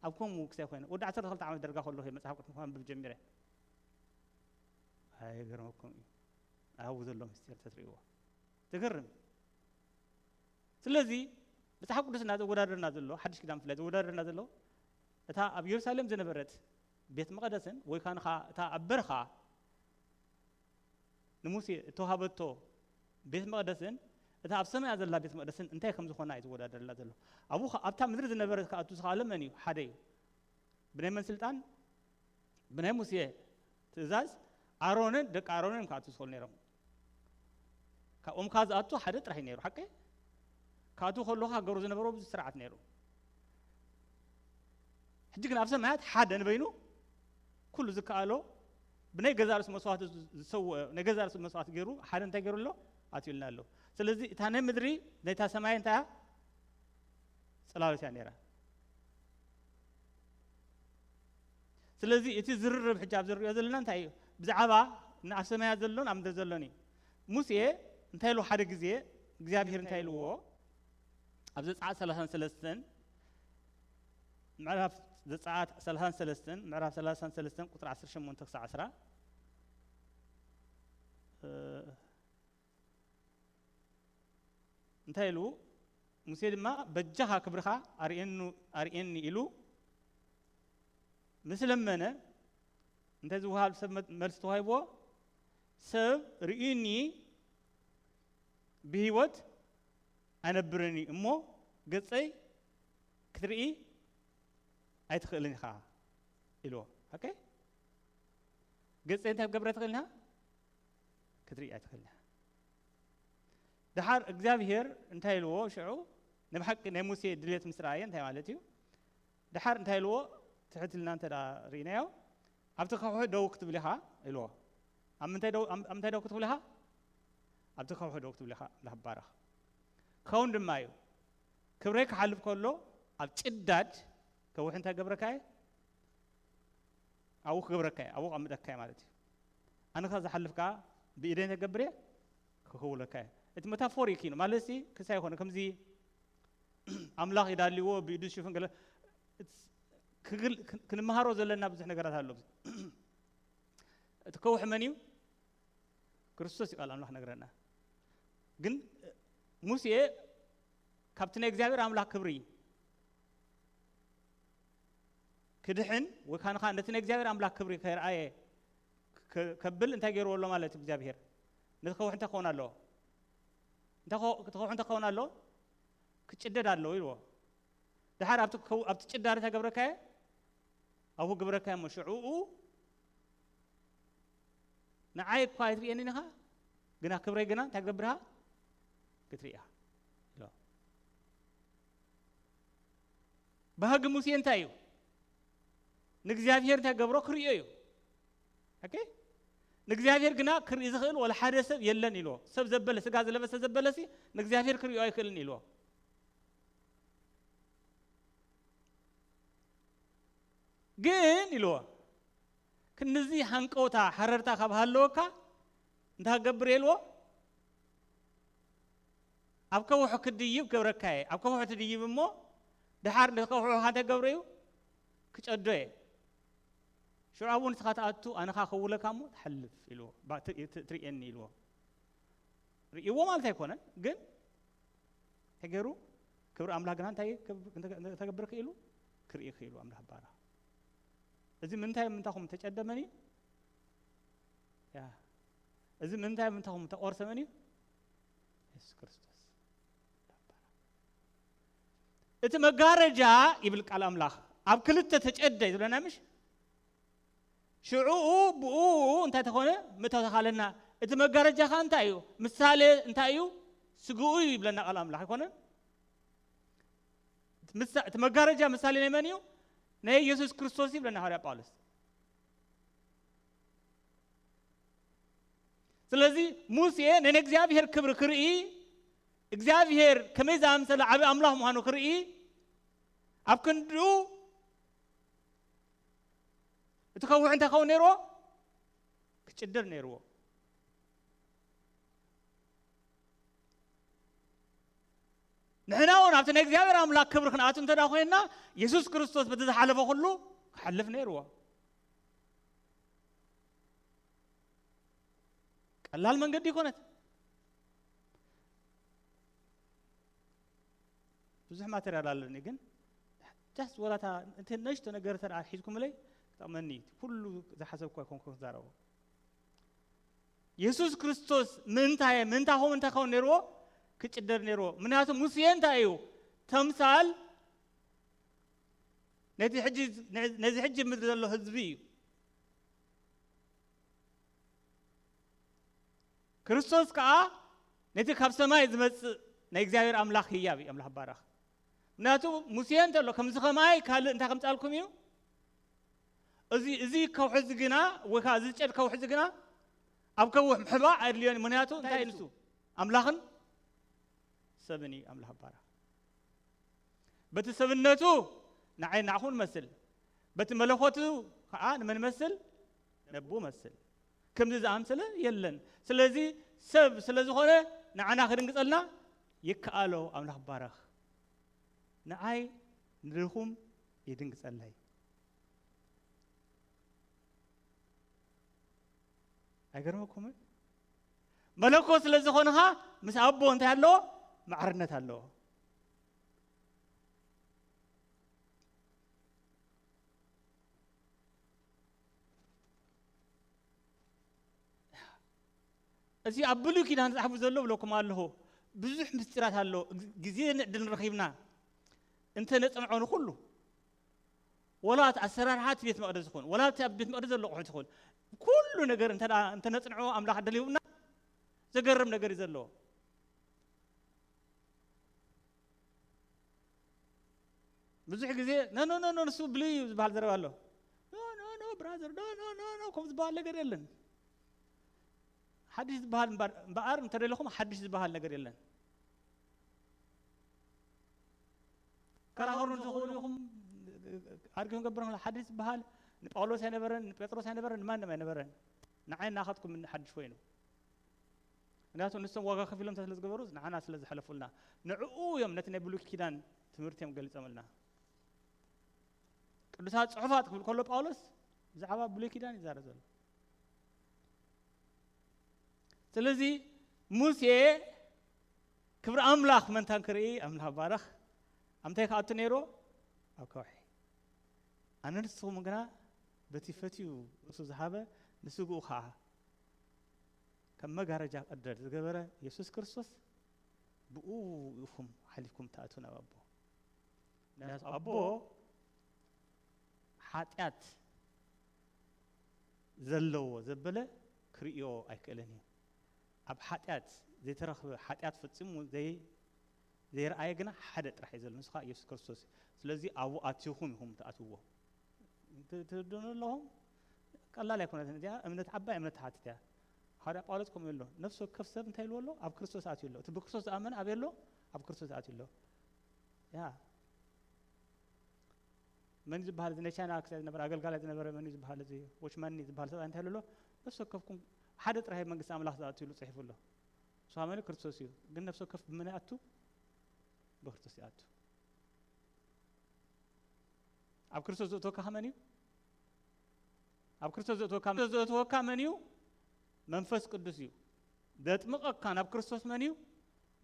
ኣብ ከምኡ ክሳይ ኮይነ ወዲ ዓሰርተ ክልተ ዓመት ደርጋ ከለኹ እየ መጽሓፍ ቅዱስ ከንብብ ጀሚረ ኣይገርመኩም እዩ ኣብኡ ዘሎ ምስጢር ተትርእይዎ ትገርም ስለዚ መጽሓፍ ቅዱስና ዘወዳደርና ዘሎ ሓድሽ ኪዳን ብፍላይ ዘወዳደርና ዘሎ እታ ኣብ የሩሳሌም ዝነበረት ቤት መቐደስን ወይ ከዓ እታ ኣብ በረኻ ንሙሴ እተዋሃበቶ ቤት መቕደስን እታ ኣብ ሰማያ ዘላ ቤት መቕደስን እንታይ ከም ዝኾና እዩ ዝወዳደርላ ዘሎ ኣብኡ ከ- ኣብታ ምድሪ ዝነበረ ክኣቱ ዝኸኣለ መን እዩ ሓደ እዩ ብናይ መን ስልጣን ብናይ ሙሴ ትእዛዝ ኣሮንን ደቂ ኣሮንን እዮም ክኣቱ ዝኽእሉ ነይሮም ካብኦም ከዓ ዝኣቱ ሓደ ጥራሕ እዩ ነይሩ ሓቂ ክኣቱ ከለካ ገሩ ዝነበሮ ብዙ ስርዓት ነይሩ ሕጂ ግን ኣብ ሰማያት ሓደ ንበይኑ ኩሉ ዝከኣሎ ብናይ ገዛ ርእሱ መስዋዕቲ ዝሰውኦ ናይ ገዛ ርእሱ መስዋዕቲ ገይሩ ሓደ እንታይ ገይሩ ኣሎ ኣትዩልና ኣሎ ስለዚ እታ ናይ ምድሪ ናይታ ሰማይ እንታይ እያ ጽላሎት እያ ነይራ ስለዚ እቲ ዝርርብ ሕጂ ኣብ ዝርዮ ዘለና እንታይ እዩ ብዛዕባ ንኣብ ሰማያት ዘሎን ኣብ ምድሪ ዘሎን እዩ ሙሴ እንታይ ኢሉ ሓደ ግዜ እግዚኣብሄር እንታይ ኢልዎ ኣብ ዘፀዓት ሰላሳን ሰለስተን ምዕራፍ ዘፀዓት ሰላሳን ሰለስተን ምዕራፍ ሰላሳን ሰለስተን ቁጥሪ ዓሰርተ ሸሞንተ ክሳዕ ዓስራ እንታይ ኢሉ ሙሴ ድማ በጃኻ ክብርኻ ኣርእየኒ ኢሉ ምስ ለመነ እንታይ ዝወሃብ ሰብ መልሲ ተዋሂብዎ ሰብ ርእዩኒ ብህይወት ኣይነብርን እዩ እሞ ገፀይ ክትርኢ ኣይትኽእልን ኢኻ ኢልዎ ኦኬ ገፀይ እንታይ ክገብረ ትኽእል ኢኻ ክትርኢ ኣይትኽእል ኢኻ ድሓር እግዚኣብሄር እንታይ ኢልዎ ሽዑ ንብሓቂ ናይ ሙሴ ድሌት ምስ ረኣየ እንታይ ማለት እዩ ድሓር እንታይ ኢልዎ ትሕት ኢልና እንተ ርኢናዮ ኣብቲ ከውሒ ደው ክትብል ኢኻ ኢልዎ ኣብ ምንታይ ደው ክትብል ኢኻ ኣብቲ ከውሒ ደው ክትብል ኢኻ ኣምላኽ ባረኽ ክኸውን ድማ እዩ ክብረይ ክሓልፍ ከሎ ኣብ ጭዳድ ከውሒ እንታይ ገብረካ እየ ኣብኡ ክገብረካ እየ ኣብኡ ኣምደካ እየ ማለት እዩ ኣነ ከ ዝሓልፍ ከዓ ብኢደይ እንታይ ገብር እየ ክኽውለካ እየ እቲ መታፎሪክ እዩ ማለት ክሳይ ይኮነ ከምዚ ኣምላኽ ይዳልዎ ብኢዱ ዝሽፍን ገለ ክንመሃሮ ዘለና ብዙሕ ነገራት ኣሎ እቲ ከውሒ መን እዩ ክርስቶስ እዩ ቃል ኣምላኽ ነግረና ግን ሙሴ ካብቲ ናይ እግዚኣብሔር ኣምላኽ ክብሪ ክድሕን ወይ ካንኻ ነቲ ናይ እግዚኣብሔር ኣምላኽ ክብሪ ከይረኣየ ከብል እንታይ ገይርዎ ኣሎ ማለት እዩ እግዚኣብሔር ነቲ ከውሒ እንታይ ክኸውን ኣለዎ እቲ ከውሒ እንታይ ክኸውን ኣለዎ ክጭደድ ኣለዎ ኢልዎ ድሓር ኣብቲ ጭዳድ እንታይ ገብረካየ ኣብኡ ግብረካዮ እሞ ሽዑኡ ንዓይ እኳ ኣይትርእየንን ኢኻ ግና ክብረይ ግና እንታይ ክገብር ኢኻ ክትርኢ ኢኻ ኢሎ ባህጊ ሙሴ እንታይ እዩ? ንእግዚኣብሔር እንታይ ገብሮ ክርእዮ እዩ። ኦኬ? ንእግዚኣብሔር ግና ክርኢ ዝኽእል ወላ ሓደ ሰብ የለን ኢልዎ። ሰብ ዘበለ፣ ስጋ ዝለበሰ ዘበለሲ ንእግዚኣብሔር ክርእዮ ኣይክእልን ኢልዎ። ግን ኢልዎ፣ ክንድዚ ሃንቀውታ ሓረርታ ካብ ሃለወካ እንታይ ገብር ኢልዎ? ኣብ ከውሒ ክድይብ ገብረካየ። ኣብ ከውሒ ትድይብ እሞ ድሓር ንከውሒ እንታይ ገብረ እዩ? ክጨዶ እየ። ሽዑ ኣብኡ ንስኻ ትኣቱ፣ ኣነ ኸኣ ከውለካ እሞ ትሓልፍ ኢልዎ። ባ-፣ ት-፣ ት-፣ ትርእየኒ ኢልዎ። ርእይዎ ማለት ኣይኮነን፣ ግን ተገይሩ ክብሪ ኣምላኽ ግና እንታይ ክብ-፣ እንተ-፣ እንተ-፣ እንተገብር ክኢሉ? ክርኢ ክኢሉ ኣምላኽ ባራ። እዚ ምንታይ ምንታኹም ተጨደመን እዩ? ያ። እዚ ምንታይ ምንታኹም ተቆርሰመን እዩ? የሱስ ክርስቶስ። እቲ መጋረጃ ይብል ቃል ኣምላኽ ኣብ ክልተ ተጨደ ይብለና ምሽ? ሽዑኡ ብኡ እንታይ ተኾነ? ምእታው ተኻለና። እቲ መጋረጃ ኸኣ እንታይ እዩ? ምሳሌ እንታይ እዩ? ስግኡ እዩ ይብለና ቃል ኣምላኽ ኣይኮነን? ምሳ-፣ እቲ መጋረጃ ምሳሌ ናይ መን እዩ? ናይ የሱስ ክርስቶስ እዩ ይብለና ሃዋርያ ጳውሎስ። ስለዚ ሙሴ ናይ እግዚኣብሔር ክብሪ ክርኢ፣ እግዚኣብሔር ከመይ ዝኣምሰለ ዓቢ ኣምላኽ ምዃኑ ክርኢ፣ ኣብ ክንድኡ እቲ ከውሒ እንታይ ክኸውን ነይርዎ? ክጭደር ነይርዎ። ንሕና እውን ኣብቲ ናይ እግዚኣብሔር ኣምላኽ ክብሪ ክንኣቱ እንተ ደኣ ኮይንና፣ የሱስ ክርስቶስ በቲ ዝሓለፈ ኩሉ ክሓልፍ ነይርዎ። ቀላል መንገዲ ይኮነት። ብዙሕ ማቴሪያል ኣለኒ፣ ግን ጃስት ወላታ እንተ ነሽቶ ነገር እንተ ደኣ ሒዝኩምለይ ክጠቕመኒ እዩ። ኩሉ ዝሓሰብኩ ኣይኮንኩ ክዛረቦ። የሱስ ክርስቶስ ምእንታየ፣ ምእንታኹም እንታይ ክኸውን ነይርዎ? ክጭደድ ነይርዎ። ምክንያቱ ሙሴ እንታይ እዩ? ተምሳል ነቲ ሕጂ፣ ነዚ ሕጂ ምድሪ ዘሎ ህዝቢ እዩ። ክርስቶስ ከኣ ነቲ ካብ ሰማይ ዝመጽእ ናይ እግዚኣብሔር ኣምላኽ ህያብ እዩ። ኣምላኽ ባረኽ። ምክንያቱ ሙሴ እንተሎ ከምዚ ከማይ ካልእ እንታይ ከምጻልኩም እዩ? እዚ፣ እዚ ከውሒ እዚ ግና፣ ወይ ከኣ እዚ ጨድ ከውሒ እዚ ግና ኣብ ከውሕ ምሕባእ ኣድልዮን እዩ። ምክንያቱ እንታይ እዩ ንሱ? ኣምላኽን ሰብን እዩ። ኣምላኽ ባረኽ። በቲ ሰብነቱ ንዓይ ንዓኹም ንመስል፣ በቲ መለኮቱ ከኣ ንመን መስል? ነቡ መስል። ከምዚ ዝኣምሰለ የለን። ስለዚ ሰብ ስለ ዝኾነ ንዓና ክድንግጸልና ይከኣሎ። ኣምላኽ ባረኽ። ንዓይ ንድኹም ይድንግጸለይ። ኣይገርመኩምን? መለኮት ስለ ዝኾንኻ ምስ ኣቦ እንታይ ኣለዎ? ማዕርነት ኣለዎ። እዚ ኣብ ብሉይ ኪዳን ዝጻሕፉ ዘሎ ብለኩም ኣለኹ። ብዙሕ ምስጢራት ኣሎ። ግዜ ንዕድል ረኺብና እንተ ነጽንዖ ንኹሉ፣ ወላ እቲ ኣሰራርሓ እቲ ቤት መቕደስ ይኹን፣ ወላ እቲ ኣብ ቤት መቕደስ ዘሎ ኣቑሑት ይኹን፣ ኩሉ ነገር እንተ ደኣ፣ እንተ ነጽንዖ ኣምላኽ ዕድል ሂቡና፣ ዘገርም ነገር እዩ ዘለዎ። ብዙሕ ግዜ፣ "ኖ፣ ኖ፣ ኖ፣ ኖ፣ ንሱ ብሉይ እዩ" ዝበሃል ዘረባ ኣሎ። "ኖ፣ ኖ፣ ኖ፣ ብራዘር፣ ኖ፣ ኖ፣ ኖ፣ ኖ፣ ከምኡ ዝበሃል ነገር የለን። ሓድሽ ዝበሃል እምበር፣ እምበኣር እንተደለኹም ሓድሽ ዝበሃል ነገር የለን። ከራኸሩ ዝኽእሉ ኢኹም፣ ኣርጊ ክንገብር ከለና ሓድሽ ዝበሃል ንጳውሎስ ኣይነበረን፣ ንጴጥሮስ ኣይነበረን፣ ንማንም ኣይነበረን። ንዓይ ናኻትኩም ሓድሽ ኮይኑ። ምክንያቱ ንሶም ዋጋ ከፊሎም ስለ ዝገበሩ፣ ንዓና ስለ ዝሓለፉልና። ንዕኡ እዮም ነቲ ናይ ብሉይ ኪዳን ትምህርቲ እዮም ገሊጾምልና። ቅዱሳት ጽሑፋት ክብል ከሎ ጳውሎስ ብዛዕባ ብሉይ ኪዳን ይዛረብ ዘሎ። ስለዚ ሙሴ ክብሪ ኣምላኽ መንታን ክርኢ ኣምላኽ ባረኽ። ኣብ እንታይ ክኣቱ ነይርዎ? ኣብ ከውሒ። ኣነ ንስኹም ግና በቲ ፈትዩ ርእሱ ዝሃበ ንስግኡ ኸዓ ከም መጋረጃ ቀደድ ዝገበረ የሱስ ክርስቶስ ብኡ ኢኹም ሓሊፍኩም ትኣትዉ ናብ ኣቦ። ምክንያቱ ኣቦ ሓጢኣት ዘለዎ ዘበለ ክርእዮ ኣይክእልን እዩ። ኣብ ሓጢኣት ዘይተረኽበ፣ ሓጢኣት ፈጺሙ ዘይ-፣ ዘይረኣየ ግና ሓደ ጥራሕ እዩ ዘሎ፣ ንሱ ከዓ ኢየሱስ ክርስቶስ እዩ። ስለዚ ኣብኡ ኣቲኹም ኢኹም ትኣትውዎ። ት-፣ ትርድኡኒ ኣለኹም? ቀላል ኣይኮነትን እዚኣ። እምነት ዓባይ እምነት ትሓትት እያ። ሃዋርያ ጳውሎስ ከምኡ ኣሎ። ነፍሲ ወከፍ ሰብ እንታይ ኢልዎ ኣሎ? ኣብ ክርስቶስ ኣትዩ ኣሎ። እቲ ብክርስቶስ ዝኣመነ ኣበይ ኣሎ? ኣብ ክርስቶስ ኣትዩ ኣሎ። ያ መን እዩ ዝበሃል? እዚ ናይ ቻይና ክሳይ ዝነበረ ኣገልጋላይ ዝነበረ መን እዩ ዝበሃል? እዚ ዎችማን ዝበሃል ሰብኣይ እንታይ ኢሉ ኣሎ? ነፍሲ ወከፍኩም ሓደ ጥራይ መንግስቲ ኣምላኽ ዝኣትውሉ ጽሒፉ ኣሎ። ንሱ ከኣ መን እዩ? ክርስቶስ እዩ። ግን ነፍሲ ወከፍ ብመን ይኣቱ? ብክርስቶስ ይኣቱ። ኣብ ክርስቶስ ዘእትወካ መን እዩ? ኣብ ክርስቶስ ዘእትወካ፣ ዘእትወካ መን እዩ? መንፈስ ቅዱስ እዩ። ዘጥምቐካ ናብ ክርስቶስ መን እዩ?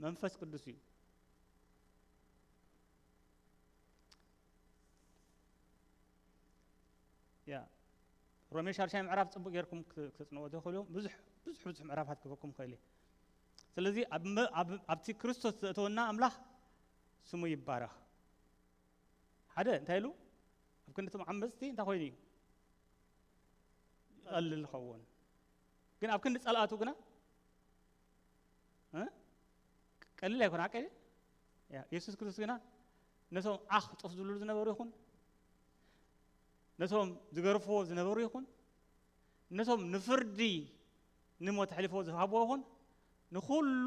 መንፈስ ቅዱስ እዩ። ያ ሮሜ ሻድሻይ ምዕራፍ ጽቡቅ ጌርኩም ክተ-፣ ክተጽንዎ ትኽእሉ። ብዙሕ፣ ብዙሕ፣ ብዙሕ ምዕራፋት ክህበኩም ይኽእል እየ። ስለዚ ኣብ መ-፣ ኣብ-፣ ኣብቲ ክርስቶስ ዘእተወና ኣምላኽ ስሙ ይባረኽ። ሓደ እንታይ ኢሉ? ኣብ ክንዲ እቶም ዓመጽቲ እንታይ ኮይኑ እዩ? ይቐልል ይኸውን። ግን ኣብ ክንዲ ጸላእቱ ግና፣ እ? ቀሊል ኣይኮነ፣ ሓቀይ ድዩ? ያ፣ የሱስ ክርስቶስ ግና ነቶም ዓኽ ጡፍ ዝብሉ ዝነበሩ ይኹን፣ ነቶም ዝገርፍዎ ዝነበሩ ይኹን፣ ነቶም ንፍርዲ ንሞት ኣሕሊፎ ዝሃብዎ ይኹን፣ ንኹሉ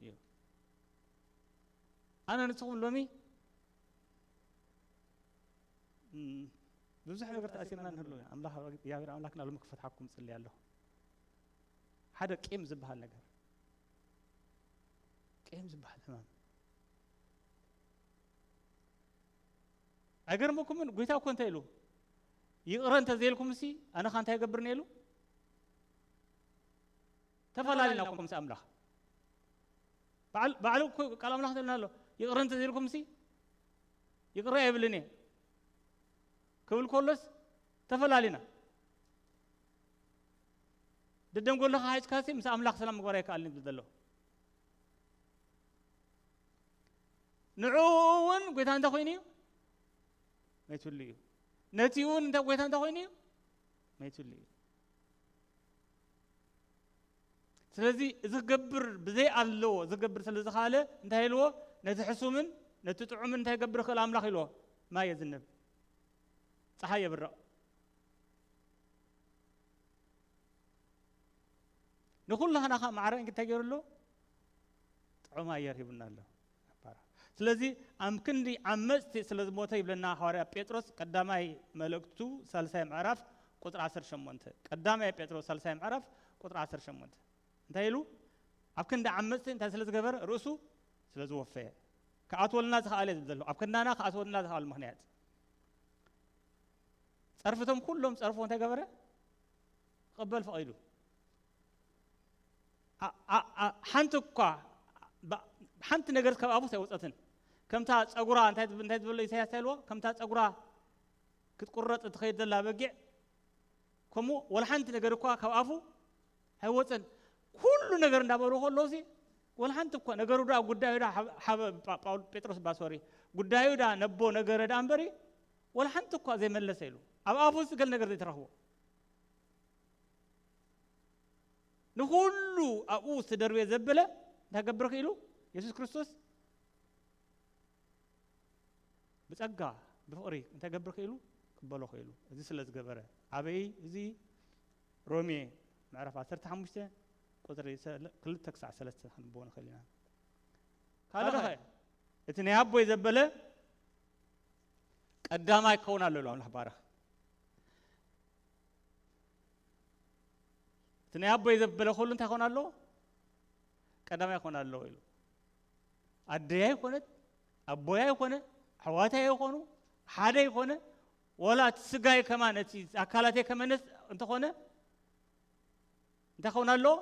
እዩ። ኣነ ንስኹም ሎሚ፣ እም፣ ብዙሕ ነገር ተኣሲርና ንህሉ። ኣምላኽ፣ እግዚኣብሔር ኣምላኽና ሎሚ ክፈትሓኩም ጽልይ ኣለኹ። ሓደ ቂም ዝበሃል ነገር፣ ቂም ዝበሃል ሕማም። ኣይገርመኩምን? ጎይታ እኮ እንታይ ኢሉ? "ይቕረ እንተ ዘይልኩምሲ ኣነ ኸ እንታይ ይገብር ነይሉ?" ተፈላሊና እኮ ምስ ኣምላኽ። ባዕሉ፣ ባዕሉ እኮ ቃል ኣምላኽ ትብልና ኣሎ። "ይቕረ እንተ ዘይልኩምሲ ይቕረ ኣይብልን እየ" ክብል ከሎስ ተፈላሊና። ደደንጎልኻ ሓይጽካሲ ምስ ኣምላኽ ሰላም ምግባር ኣይከኣልን ዝብል ዘሎ። ንዕኡ እውን ጎይታ እንታይ ኮይኑ እዩ? መይትሉ እዩ። ነቲ እውን እንታይ ጎይታ እንታይ ኮይኑ እዩ? መይትሉ እዩ። ስለዚ እዚ ክገብር ብዘይ ኣለዎ ዝገብር ስለ ዝኸኣለ እንታይ ኢልዎ? ነቲ ሕሱምን ነቲ ጥዑምን እንታይ ገብር ይኽእል ኣምላኽ ኢልዎ? ማይ የዝንብ፣ ፀሓይ የብርቕ። ንኹላህና ኸዓ ማዕረ እንታይ ገይሩ ኣሎ? ጥዑም ኣየር ሂቡና ኣሎ። ስለዚ ኣብ ክንዲ ዓመፅቲ ስለ ዝሞተ ይብለና ሃዋርያ ጴጥሮስ ቀዳማይ መልእክቱ ሳልሳይ ምዕራፍ ቁፅሪ ዓሰርተ ሸሞንተ። ቀዳማይ ጴጥሮስ ሳልሳይ ምዕራፍ ቁፅሪ ዓሰርተ ሸሞንተ እንታይ ኢሉ? ኣብ ክንዲ ዓመፅቲ እንታይ ስለ ዝገበረ? ርእሱ ስለ ዝወፈየ። ክኣትወልና ዝኸኣለ እዩ ዝብል ዘሎ። ኣብ ክንዳና ክኣትወልና ዝኸኣሉ ምኽንያት። ፀርፍቶም ኩሎም ፀርፎ እንታይ ገበረ? ክቕበል ፈቒዱ። ኣ-፣ ኣ-፣ ኣ-፣ ሓንቲ እኳ፣ ባ-፣ ሓንቲ ነገር ካብ ኣፉ ኣይወፀትን። ከምታ ፀጉራ፣ እንታይ ትብ-፣ እንታይ ዝበሎ ኢሳያስ እንታይ ኢልዎ? ከምታ ፀጉራ ክትቁረፅ እትኸይድ ዘላ በጊዕ፣ ከምኡ ወላ ሓንቲ ነገር እኳ ካብ ኣፉ ኣይወፀን። ኩሉ ነገር እንዳበሉ ከለውሲ፣ ወላ ሓንቲ እኳ ነገሩ ዳ ጉዳዩ ዳ ሓበ-፣ ሓበ-፣ ጳ-፣ ጳውል-፣ ጴጥሮስ ባ፣ ሶሪ፣ ጉዳዩ ዳ ነቦ ነገረ ዳ እምበሪ፣ ወላ ሓንቲ እኳ ዘይመለሰ ኢሉ። ኣብ ኣፉ ገለ ነገር ዘይትረኽቦ። ንኹሉ ኣብኡ ዝተደርበየ ዘበለ እንታይ ገብር ክኢሉ? የሱስ ክርስቶስ ብጸጋ፣ ብፍቕሪ እንታይ ገብር ክኢሉ? ክበሎ ክኢሉ። እዚ ስለ ዝገበረ። ኣበይ? እዚ ሮሜ ምዕራፍ ዓሰርተ ሓሙሽተ ቁጽሪ ሰለ-፣ ክልተ ክሳዕ ሰለስተ ክንብቦ ንኽእል ኢና። ካልእ ኸ? እቲ ናይ ኣቦይ ዘበለ ቀዳማይ ክኸውን ኣሎ ኢሉ ኣምላኽ ባረኽ። እቲ ናይ ኣቦይ ዘበለ ኩሉ እንታይ ክኾን ኣለዎ? ቀዳማይ ክኾን ኣለዎ ኢሉ። ኣደይ ኣይኮነት፣ ኣቦይ ኣይኮነ፣ ኣሕዋተይ ኣይኮኑ፣ ሓደ ኣይኮነ፣ ወላ እቲ ስጋይ ከማን፣ እቲ ኣካላተይ ከመነስ እንተኾነ፣ እንታይ ክኸውን ኣለዎ?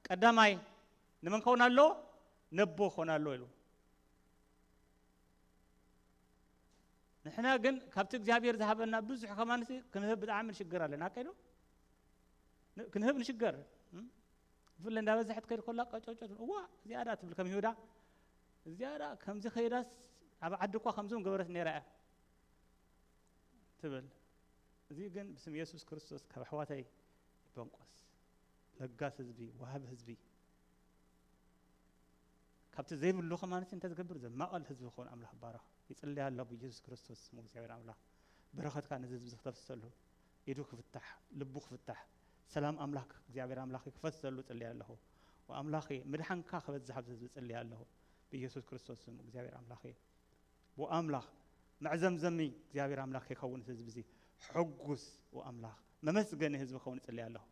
ቀዳማይ ንመን ክኸውን ኣለዎ? ነቦ ክኾን ኣለዎ ኢሉ። ንሕና ግን ካብቲ እግዚኣብሔር ዝሃበና ብዙሕ ከማንሲ ክንህብ ብጣዕሚ ንሽገር ኣለና። ኣካይዶ ን-፣ ክንህብ ንሽገር። እም? ብፍላይ እንዳበዛሐት ከይድ ከላ ቀጨውጨው ትብል። እዋ፣ እዚኣ ዳ ትብል ከም ይሁዳ። እዚኣ ዳ ከምዚ ከይዳስ ኣብ ዓዲ እኳ ከምዚ ምገበረት ነይራ እያ ትብል። እዚ ግን ብስም የሱስ ክርስቶስ ካብ ኣሕዋተይ ይበንቆስ። ለጋስ ህዝቢ፣ ወሃቢ ህዝቢ። ካብቲ ዘይብሉ ከማን እንተ ዝገብር ዘማቐል ህዝቢ ክኸውን ኣምላኽ ባረኽ። ይጽልይ ኣለኹ ብኢየሱስ ክርስቶስ ስም እግዚኣብሔር ኣምላኽ በረኸትካ ነዚ ህዝቢ እዚ ክተፍሰሉ፣ ኢዱ ክፍታሕ፣ ልቡ ክፍታሕ፣ ሰላም ኣምላኽ እግዚኣብሔር ኣምላኽ ክፈሰሉ እጽልይ ኣለኹ። ወኣምላኽ ምድሓንካ ክበዝሕ ኣብዚ ህዝቢ እጽልይ ኣለኹ ብኢየሱስ ክርስቶስ ስም እግዚኣብሔር ኣምላኽ። ወኣምላኽ መዕዘምዘሚ እግዚኣብሔር ኣምላኽ ይኸውን ህዝቢ እዚ። ሕጉስ ወኣምላኽ መመስገኒ ህዝቢ ክኸውን እጽልይ ኣለኹ።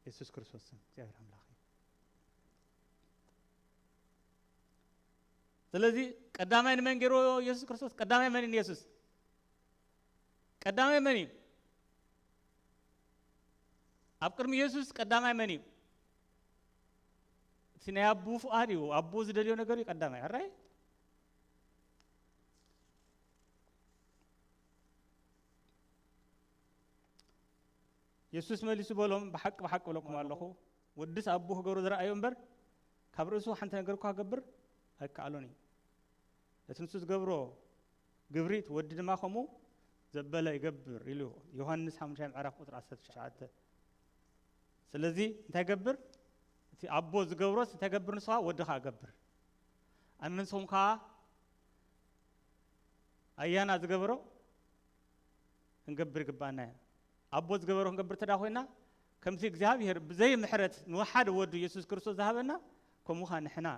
ኢየሱስ ክርስቶስ ስም እግዚኣብሔር ኣምላኽ። ስለዚ ቀዳማይ ንመን ገይርዎ ኢየሱስ ክርስቶስ? ቀዳማይ መን እዩ ኢየሱስ? ቀዳማይ መን እዩ? ኣብ ቅድሚ ኢየሱስ ቀዳማይ መን እዩ? እቲ ናይ ኣቦ ፍቓድ እዩ። ኣቦ ዝደልዮ ነገር እዩ ቀዳማይ። ኣራይ የሱስ መሊሱ በሎም፣ ብሓቂ ብሓቂ እብለኩም ኣለኹ፣ ወድስ ኣቦ ክገብሮ ዝረኣዮ እምበር፣ ካብ ርእሱ ሓንቲ ነገር እኳ ክገብር ኣይከኣሎን እዩ። እቲ ንሱ ዝገብሮ ግብሪ፣ እቲ ወዲ ድማ ከምኡ ዘበለ ይገብር ኢሉ፣ ዮሃንስ ሓሙሻይ ምዕራፍ ቁጽሪ ዓሰርተ ትሽዓተ። ስለዚ እንታይ ይገብር? እቲ ኣቦ ዝገብሮስ እንታይ ይገብር? ንሱ ኸኣ ወዲ ኸኣ ይገብር። ኣነ ንስኹም ከኣ ኣያና ዝገበሮ ክንገብር ይግባና እዩ። ኣቦ ዝገበሮ ክንገብር እንተ ደኣ ኮይና፣ ከምቲ እግዚኣብሔር ብዘይ ምሕረት ንሓደ ወዱ የሱስ ክርስቶስ ዝሃበና፣ ከምኡ ኸኣ ንሕና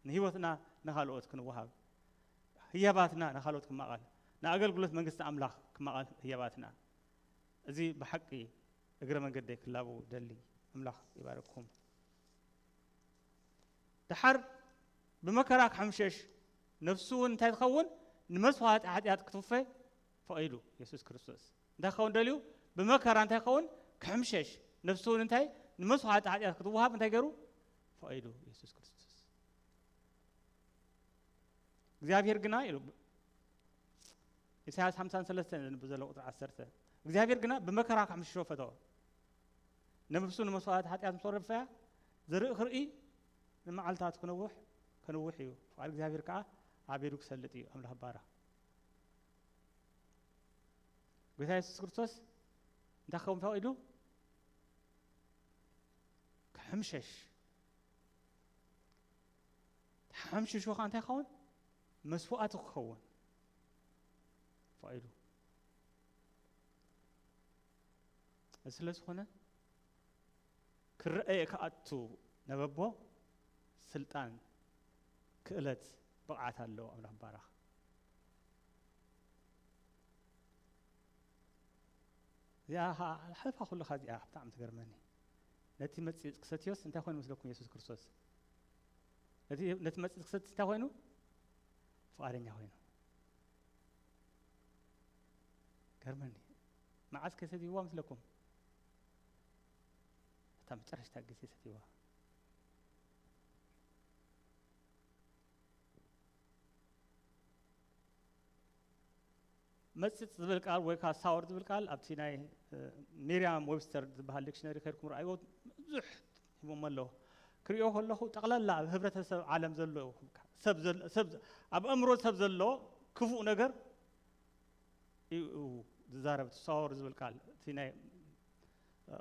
ንህይወትና ንኻልኦት ክንወሃብ፣ ህያባትና ንኻልኦት ክማቐል፣ ንኣገልግሎት መንግስቲ ኣምላኽ ክማቐል ህያባትና። እዚ ብሓቂ እግረ መንገደይ ክላበው ደሊ። ኣምላኽ ይባርክኩም። ደሓር ብመከራ ክሕምሸሽ፣ ነፍሱ እውን እንታይ ትኸውን? ንመስዋዕቲ ሓጢኣት ክትውፈ ፈቒዱ የሱስ ክርስቶስ። እንታይ ክኸውን ደልዩ? ብመከራ እንታይ ክኸውን? ክሕምሸሽ። ነፍሱ እውን እንታይ? ንመስዋዕቲ ሓጢኣት ክትወሃብ እንታይ ገይሩ? ፈቒዱ የሱስ ክርስቶስ። እግዚኣብሔር ግና ኢሉ፣ ኢሳያስ ሓምሳን ሰለስተን ዘንብ ዘሎ ቁጥሪ ዓሰርተ፣ እግዚኣብሔር ግና ብመከራ ክሕምሽሾ ፈተወ። ነብሱ ንመስዋዕቲ ሓጢኣት ምስ ወረፈያ፣ ዝርኢ ክርኢ ንመዓልታት ክነውሕ፣ ከንውሕ እዩ። ፍቓድ እግዚኣብሔር ከኣ ኣቤሉ ክሰልጥ እዩ። ኣምላኽ ባረኽ። ጐይታ የሱስ ክርስቶስ እንታይ ክኸውን ፈቒዱ? ክሕምሸሽ። ተሓምሽሹ ኸዓ እንታይ ክኸውን? መስዋዕቲ ክኸውን ፈቒዱ። እዚ ስለ ዝኾነ፣ ክረኣየ ክኣቱ ነበቦ ስልጣን፣ ክእለት፣ ብቕዓት ኣለዎ። ኣምላኽ ባረኽ። እዚኣ ኸዓ ሓለፋ ኩሉ ኸዓ እዚኣ ብጣዕሚ ትገርመኒ። ነቲ መጺጽ ክሰትዮስ እንታይ ኮይኑ መስለኩም የሱስ ክርስቶስ? ነቲ፣ ነቲ መጺጽ ክሰቲ እንታይ ኮይኑ? ፍቓደኛ ኮይኑ። ገርመኒ። መዓስ ከሰትይዋ መስለኩም? እታ መጨረሽታ ግዜ ሰትይዋ። መጽጽ ዝብል ቃል ወይ ከዓ ሳወር ዝብል ቃል ኣብቲ ናይ፣ እ፣ ሚሪያም ዌብስተር ዝበሃል ዲክሽነሪ ከድኩም ረኣይዎ፣ ብዙሕ ሂቦሞ ኣለዉ። ክሪኦ ከለኹ ጠቕላላ ኣብ ህብረተሰብ ዓለም ዘሎ፣ ሰብ ዘል-፣ ሰብ፣ ኣብ ኣእምሮ ሰብ ዘሎ ክፉእ ነገር እዩ ዝዛረብ። እቲ ሳወር ዝብል ቃል እቲ ናይ፣ እ፣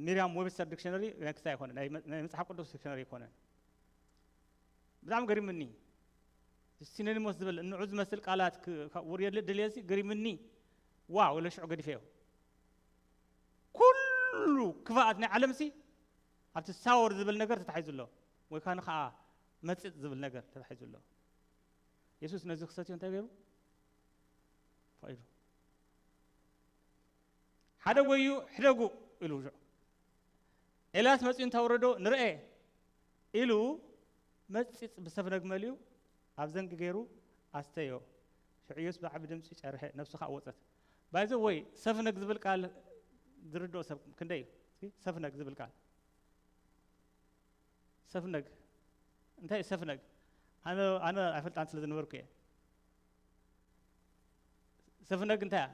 ሚሪያም ዌብስተር ዲክሽነሪ ናይ ክስታይ ኣይኮነ፣ ናይ መ-፣ ናይ መጽሓፍ ቅዱስ ዲክሽነሪ ኣይኮነን። ብጣዕሚ ገሪምኒ። ሲኖኒሞስ ዝብል ንዑ ዝመስል ቃላት ክ-፣ ካ-፣ ውርየለ ድልየሲ ገሪምኒ። ዋው፣ ኢለ ሽዑ ገዲፈዮ። ኩሉ ክፋኣት ናይ ዓለምሲ ኣብቲ ሳወር ዝብል ነገር ተታሒዙ ኣሎ። ወይ ካን ኸዓ መጽጽ ዝብል ነገር ተታሒዙ ኣሎ። የሱስ ነዚ ክሰትዮ እንታይ ገይሩ? ፈቒዱ። ሓደ ጎዩ ሕደጉ ኢሉ ሽዑ። ኤልያስ መጺኡ እንተ ኣውረዶ ንርኤ ኢሉ መጺጽ ብሰፍነግ መሊኡ ኣብ ዘንጊ ገይሩ ኣስተዮ። ሽዑ ኢየሱስ ብዓቢ ድምጺ ጨርሐ፣ ነፍሱ ኸኣ ወጸት። ባይ ዘ ወይ ሰፍነግ ዝብል ቃል ዝርድኦ ሰብ ክንደይ እዩ? እስኪ ሰፍነግ ዝብል ቃል። ሰፍነግ። እንታይ እዩ ሰፍነግ? ኣነ፣ ኣነ ኣይፈልጣን ስለ ዝነበርኩ እየ። ሰፍነግ እንታይ እያ?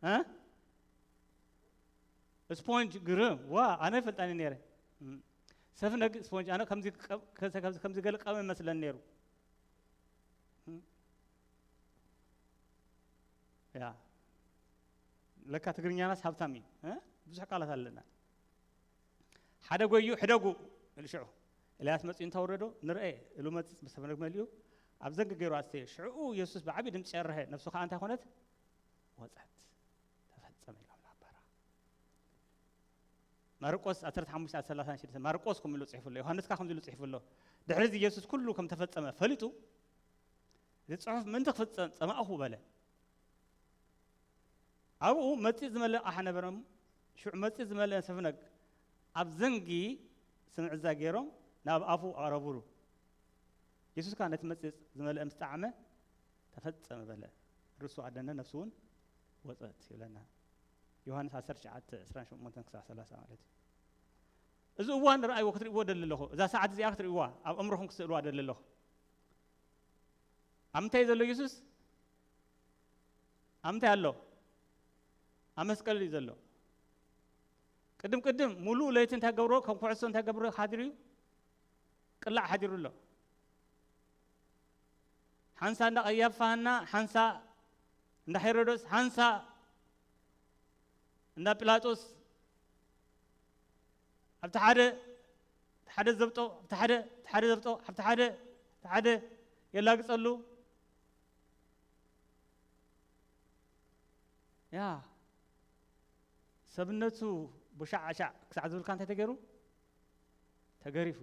እ? ስፖንጅ ግርም። ዋ፣ ኣነ ኣይፈልጣን እየ ነይረ። እም። ሰፍነግ ስፖንጅ፣ ኣነ ከምዚ ቀ-፣ ከ-፣ ከምዚ፣ ከምዚ ገለ ቀመም መስለን ነይሩ። እም። ያ። ለካ ትግርኛናስ ሃብታም እዩ። እ? ብዙሕ ቃላት ኣለና። ሓደ ጎዩ ሕደጉ ኢሉ ሽዑ። ኤልያስ መጺኡ እንተወረዶ ንርአ፣ ኢሉ መጽጽ ብሰብ ነግ መሊኡ ኣብ ዘንግ ገይሩ ኣስተየ። ሽዕኡ ኢየሱስ ብዓቢ ድምጺ ጨርሐ፣ ነፍሱ ከኣ እንታይ ኮነት? ወጸት። ተፈጸመ ኢሎም ላባራ። ማርቆስ ዓሰርተ ሓሙሽተ ሰላሳን ሽዱሽተን፣ ማርቆስ ከምኡ ኢሉ ጽሒፉ ኣሎ፣ ዮሃንስ ከኣ ከምዚ ኢሉ ጽሒፉ ኣሎ። ድሕሪ እዚ ኢየሱስ ኩሉ ከም ተፈጸመ ፈሊጡ፣ እዚ ጽሑፍ ምእንቲ ክፍጸም ጸማእኹ በለ። ኣብኡ መጺጽ ዝመልእ ኣቕሓ ነበሮም። ሽዑ መጺጽ ዝመልአ ሰፍነግ ኣብ ዘንጊ ስምዕዛ ገይሮም ናብ ኣፉ ኣቕረቡሉ። የሱስ ከኣ ነቲ መጺጽ ዝመልአ ምስ ጠዓመ፣ "ተፈጸመ" በለ። ርእሱ ኣደነ፣ ነፍሱ እውን ወጸት ይብለና። ዮሃንስ ዓሰርተ ትሽዓተ ዕስራን ሸሞንተን ክሳዕ ሰላሳ ማለት እዩ። እዚ እዋን ርኣይዎ፣ ክትርእይዎ ደሊ ኣለኹ። እዛ ሰዓት እዚኣ ክትርእይዋ፣ ኣብ ኣእምሮኹም ክትስእልዋ ደሊ ኣለኹ። ኣብ ምንታይ ዘሎ የሱስ? ኣብ ምንታይ ኣሎ? ኣብ መስቀል እዩ ዘሎ። ቅድም ቅድም ሙሉእ ለይቲ እንታይ ገብሮ? ከም ኩዕሶ እንታይ ገብሮ? ሓዲሩ እዩ፣ ቅላዕ ሓዲሩ ኣሎ። ሓንሳ እንዳ ቀያፋ ሃና፣ ሓንሳ እንዳ ሄሮዶስ፣ ሓንሳ እንዳ ጲላጦስ፣ ኣብቲ ሓደ፣ ሓደ ዘብጦ፣ ኣብቲ ሓደ፣ ሓደ ዘብጦ፣ ኣብቲ ሓደ፣ ሓደ የላግጸሉ። ያ ሰብነቱ ብሻዕ ሻዕ ክሳዕ ዝብልካ እንታይ ተገይሩ? ተገሪፉ።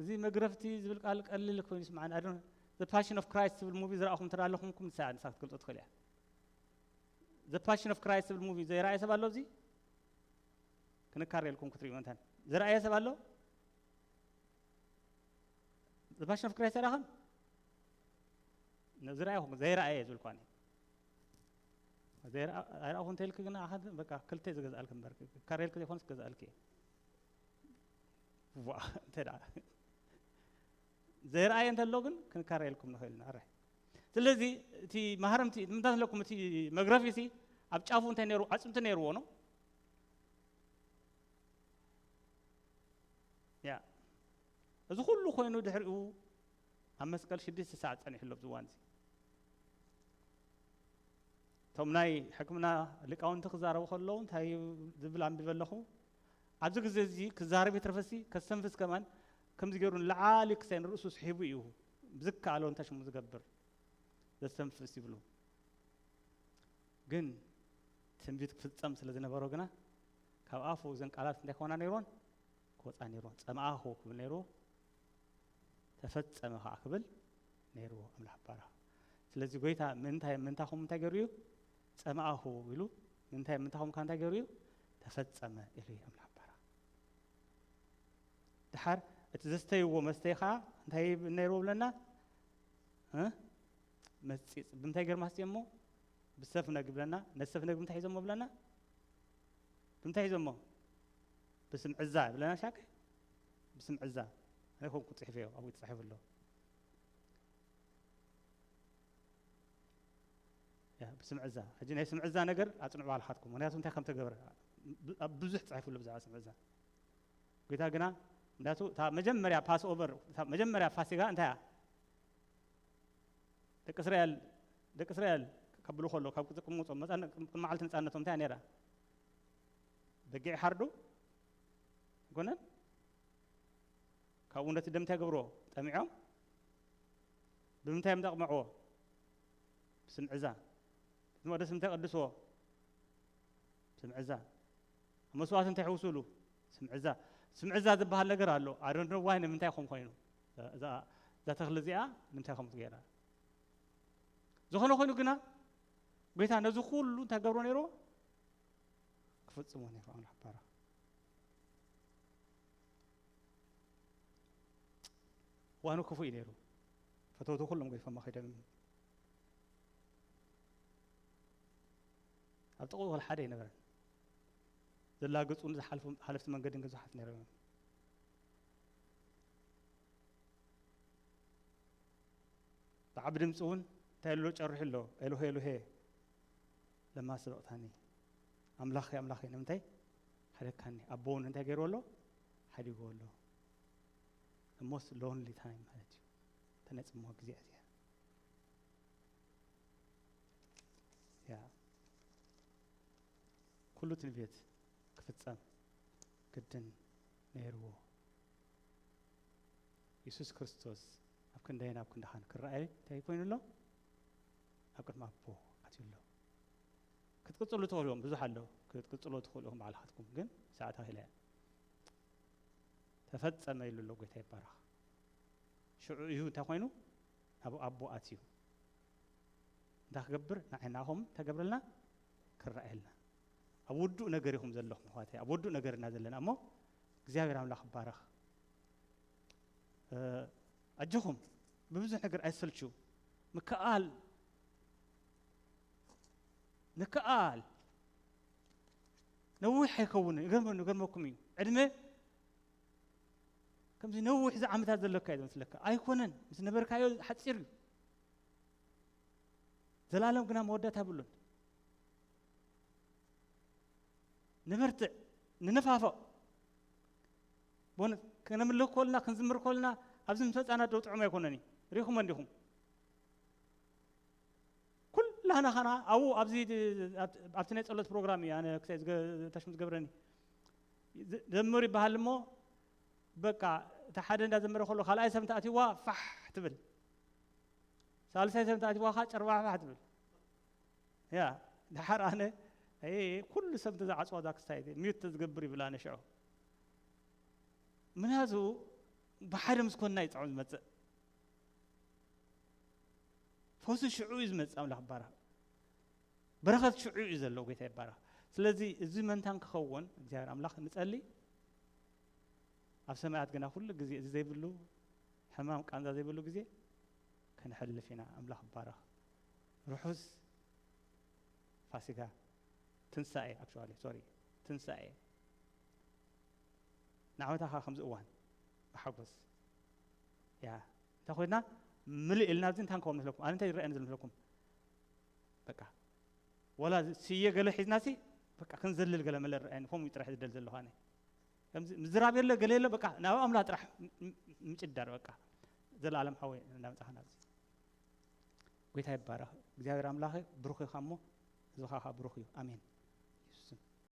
እዚ መግረፍቲ ዝብል ቃል ቀሊል ኮይኑ ይስምዓኒ። ኣይ ዶንት፣ The Passion of Christ ዝብል ሙቪ ዝረኣኹም እንተ ኣለኹም፣ ንሳ፣ ንሳ ክትገልጾ ትኽእል እያ። The Passion of Christ ዝብል ሙቪ ዘይረኣየ ሰብ ኣሎ ኣብዚ? ክንካረየልኩም ክትርእዩ መታን። ዝረኣየ ሰብ ኣሎ? The Passion of Christ ኣይረኣኽን? ነ-፣ ዝረኣየ ኹም-፣ ዘይረኣየ ዝብል ኳኒ። ዘይረኣ-፣ ኣይረኣኹ እንተ ኢልክ ግን ኣኻ በቃ ክልተ ዝገዝኣልክ እምበር፣ ክካረየልክ ዘይኮነስ ክገዝኣልክ እየ። ዋ፣ እንተ ደኣ ዘይረኣየ እንተሎ ግን ክንካረየልኩም ንኽእል ኢና። ኣረ። ስለዚ እቲ ማህረምቲ፣ ንምንታይ ኣለኩም እቲ መግረፊ ሲ ኣብ ጫፉ እንታይ ነይሩ? ኣጽምቲ ነይርዎ ነው? ያ። እዚ ኩሉ ኮይኑ ድሕሪኡ ኣብ መስቀል ሽዱሽተ ሰዓት ጸኒሑ ኣሎ ኣብዚ እዋን እዚ። እቶም ናይ ሕክምና ሊቃውንቲ ክዛረቡ ከለዉ እንታይ ዝብል ኣንቢበ ኣለኹ? ኣብዚ ግዜ እዚ ክዛረብ ይትረፈሲ ከስተንፍስ ከማን ከምዚ ገይሩ ንላዕሊ ክሳይ ንርእሱ ስሒቡ እዩ ዝከኣሎ እንታይ ሽሙ ዝገብር ዘስተንፍስ ይብሉ። ግን ትንቢት ክፍጸም ስለ ዝነበሮ ግና ካብ ኣፉ እዘን ቃላት እንታይ ክኾና ነይርወን? ክወጻ ነይርወን። ጸማእኹ ክብል ነይርዎ፣ ተፈጸመ ኸዓ ክብል ነይርዎ ኣምላኽ ባራ። ስለዚ ጎይታ ምንታይ፣ ምንታኹም እንታይ ገይሩ እዩ? ጸማእኹ ኢሉ ምንታይ፣ ምንታኹም ከ እንታይ ገይሩ እዩ? ተፈጸመ ኢሉ እዩ ኣምላኽ ባራ። ድሓር እቲ ዘስተይዎ መስተይ ኸዓ እንታይ ነይርዎ ብለና? እ? መጺጽ። ብምንታይ ገይሮም ኣስጢኦሞ? ብሰፍነግ ብለና። ነቲ ሰፍነግ ብምንታይ ሒዞሞ ብለና? ብምንታይ ሒዞሞ? ብስምዕዛ ብለና ሻቀ? ብስምዕዛ። ኣነ ኮንኩ ጽሒፈዮ፣ ኣብኡ ተጻሒፉ ኣሎ። ያ፣ ብስምዕዛ። ሕጂ ናይ ስምዕዛ ነገር ኣጽንዑ ባልኻትኩም። ምኽንያቱ እንታይ ከም ተገበረ ብ-፣ ኣብ ብዙሕ ተጻሒፉ ኣሎ ብዛዕባ ስምዕዛ። ጌታ ግና፣ ምኽንያቱ እታ መጀመርያ ፓስ ኦቨር፣ እታ መጀመርያ ፋሲጋ እንታይ እያ? ደቂ እስራኤል፣ ደቂ እስራኤል ከብሉ ከሎ፣ ካብ ግብጺ ክመጹ፣ መጻን-፣ ቅድሚ መዓልቲ ነጻነቶም እንታይ እያ ነይራ? በጊዕ ይሓርዱ ኣይኮነን? ካብኡ ነቲ ደም እንታይ ገብርዎ? ጠሚዖም። ብምንታይ እዮም ዘቕምዕዎ? ብስምዕዛ። ቤት መቕደስ እንታይ ቀድስዎ? ስምዕዛ። ኣብ መስዋእቲ እንታይ ይሕውሱሉ? ስምዕዛ። ስምዕዛ ዝበሃል ነገር ኣሎ። I don't know why ንምንታይ ከም ኮይኑ። እዛ፣ እዛ ተኽሊ እዚኣ ንምንታይ ከም ትገይራ። ዝኾነ ኮይኑ ግና፣ ጎይታ ነዚ ኩሉ እንታይ ገብሮ ነይርዎ? ክፍጽሞ ነይሩ ኣምላኽ ባራ። እዋኑ ክፉእ እዩ ነይሩ። ፈተውቱ ኩሎም ገዲፎሞ ከይዶም እዮም። ኣብ ጥቕኡ ወላ ሓደ ኣይነበረን። ዘላግጹን ዝሓልፉ ሓለፍቲ መንገድን ግን ብዙሓት ነይሮም እዮም። ብዓቢ ድምጺ እውን እንታይ ኣሎ ጨሪሑ ኣሎ፣ "ኤሎሄ፣ ኤሎሄ፣ ለማ ሰበቕታኒ?" "ኣምላኸይ፣ ኣምላኸይ፣ ንምንታይ ሓደግካኒ?" ኣቦ እውን እንታይ ገይርዎ ኣሎ? ሓዲግዎ ኣሎ። The most lonely time ማለት እዩ። እታ ናይ ጽምዋ ግዜ እዚኣ። ያ። ኩሉ ትንቢት ክፍጸም ግድን ነይርዎ። የሱስ ክርስቶስ ኣብ ክንደይን ኣብ ክንድኻን ክረኣይ እንታይ ኮይኑ ኣሎ? ኣብ ቅድሚ ኣቦ ኣትዩ ኣሎ። ክትቅጽሉ ትኽእሉ እዮም፣ ብዙሕ ኣሎ ክትቅጽሉ ትኽእሉ እዮም ባዕልኻትኩም፣ ግን ሰዓት ኣኺላ እያ። ተፈጸመ ኢሉ ኣሎ ጎይታ ይባረኽ። ሽዑ እዩ እንታይ ኮይኑ? ናብ ኣቦ ኣትዩ። እንታይ ክገብር? ንዓይ ናኹም ተገብረልና ክረኣየልና። ኣብ ውዱእ ነገር ኢኹም ዘለኹም ኣሕዋተይ፣ ኣብ ውዱእ ነገር ኢና ዘለና እሞ እግዚኣብሔር ኣምላኽ ይባረኽ። ኣጆኹም ብብዙሕ ነገር ኣይሰልችው። ምክኣል ምክኣል ነዊሕ ኣይከውንን። ይገርመኩም እዩ ዕድመ ከምዚ ነዊሕ ዝዓመታት ዘለካ እዩ ዝመስለካ። ኣይኮነን፣ ምስ ነበርካዮ ሓፂር እዩ። ዘላለም ግና መወዳእታ የብሉን። ንበርትዕ፣ ንነፋፈቕ። በእውነት ከነምልኽ ከልና ክንዝምር ከልና ኣብዚ ምስ መፃና ደው ጥዑም ኣይኮነን እዩ። ሪኢኹሞ እንዲኹም ኩላህና ኸና ኣብኡ ኣብዚ ኣብቲ ናይ ፀሎት ፕሮግራም እዩ ኣነ ክሳይ ተሽሙ ዝገብረኒ ዘምር ይበሃል እሞ በቃ እቲ ሓደ እንዳዘመረ ከሎ ካልኣይ ሰብ እንተኣትዋ ፋሕ ትብል፣ ሳልሳይ ሰብ እንተኣትዋ ከዓ ጨርባሕባሕ ትብል። ያ ድሓር ኣነ ኩሉ ሰብ እንተዝዓፅዋ እዛ ክስታይ ሚዩት ተዝገብር ይብል ኣነ ሽዑ ምናቱ ብሓደ ምስ ኮንና እዩ ጥዑም ዝመፅእ። ፈውሲ ሽዑ እዩ ዝመፅእ። ኣምላኽ ይባረኽ። በረኸት ሽዑ እዩ ዘሎ። ጎይታ ይባረኽ። ስለዚ እዚ መንታን ክኸውን እግዚኣብሔር ኣምላኽ ንጸሊ። ኣብ ሰማያት ግና ኩሉ ግዜ እዚ ዘይብሉ ሕማም ቃንዛ ዘይብሉ ግዜ ከነሕልፍ ኢና። ኣምላኽ ይባረኽ። ርሑስ ፋሲጋ ትንሳኤ actually sorry ትንሳኤ ንዓመታ ከዓ ከምዚ እዋን ብሓጎስ ያ እንተ ኮይና ምልእ ኢልና ኣብዚ እንታይ ንከውን መስለኩም ኣነ እንታይ ይረኣየኒ ዘሎ መስለኩም በቃ ወላ ስየ ገለ ሒዝና ሲ በቃ ክንዘልል ገለ መለ ረኣየኒ ከምኡ ጥራሕ ዝደል ዘለኹ ኣነ ከምዚ ምዝራብ የለ ገለ የለ በቃ ናብ ኣምላ ጥራሕ ምጭዳር በቃ ዘላለም ሓወይ እናመፃኻ ናብዚ ጎይታ ይባረኽ እግዚኣብሔር ኣምላኸ ብሩኽ ኢኻ እሞ ህዝብኻ ከዓ ብሩኽ እዩ ኣሜን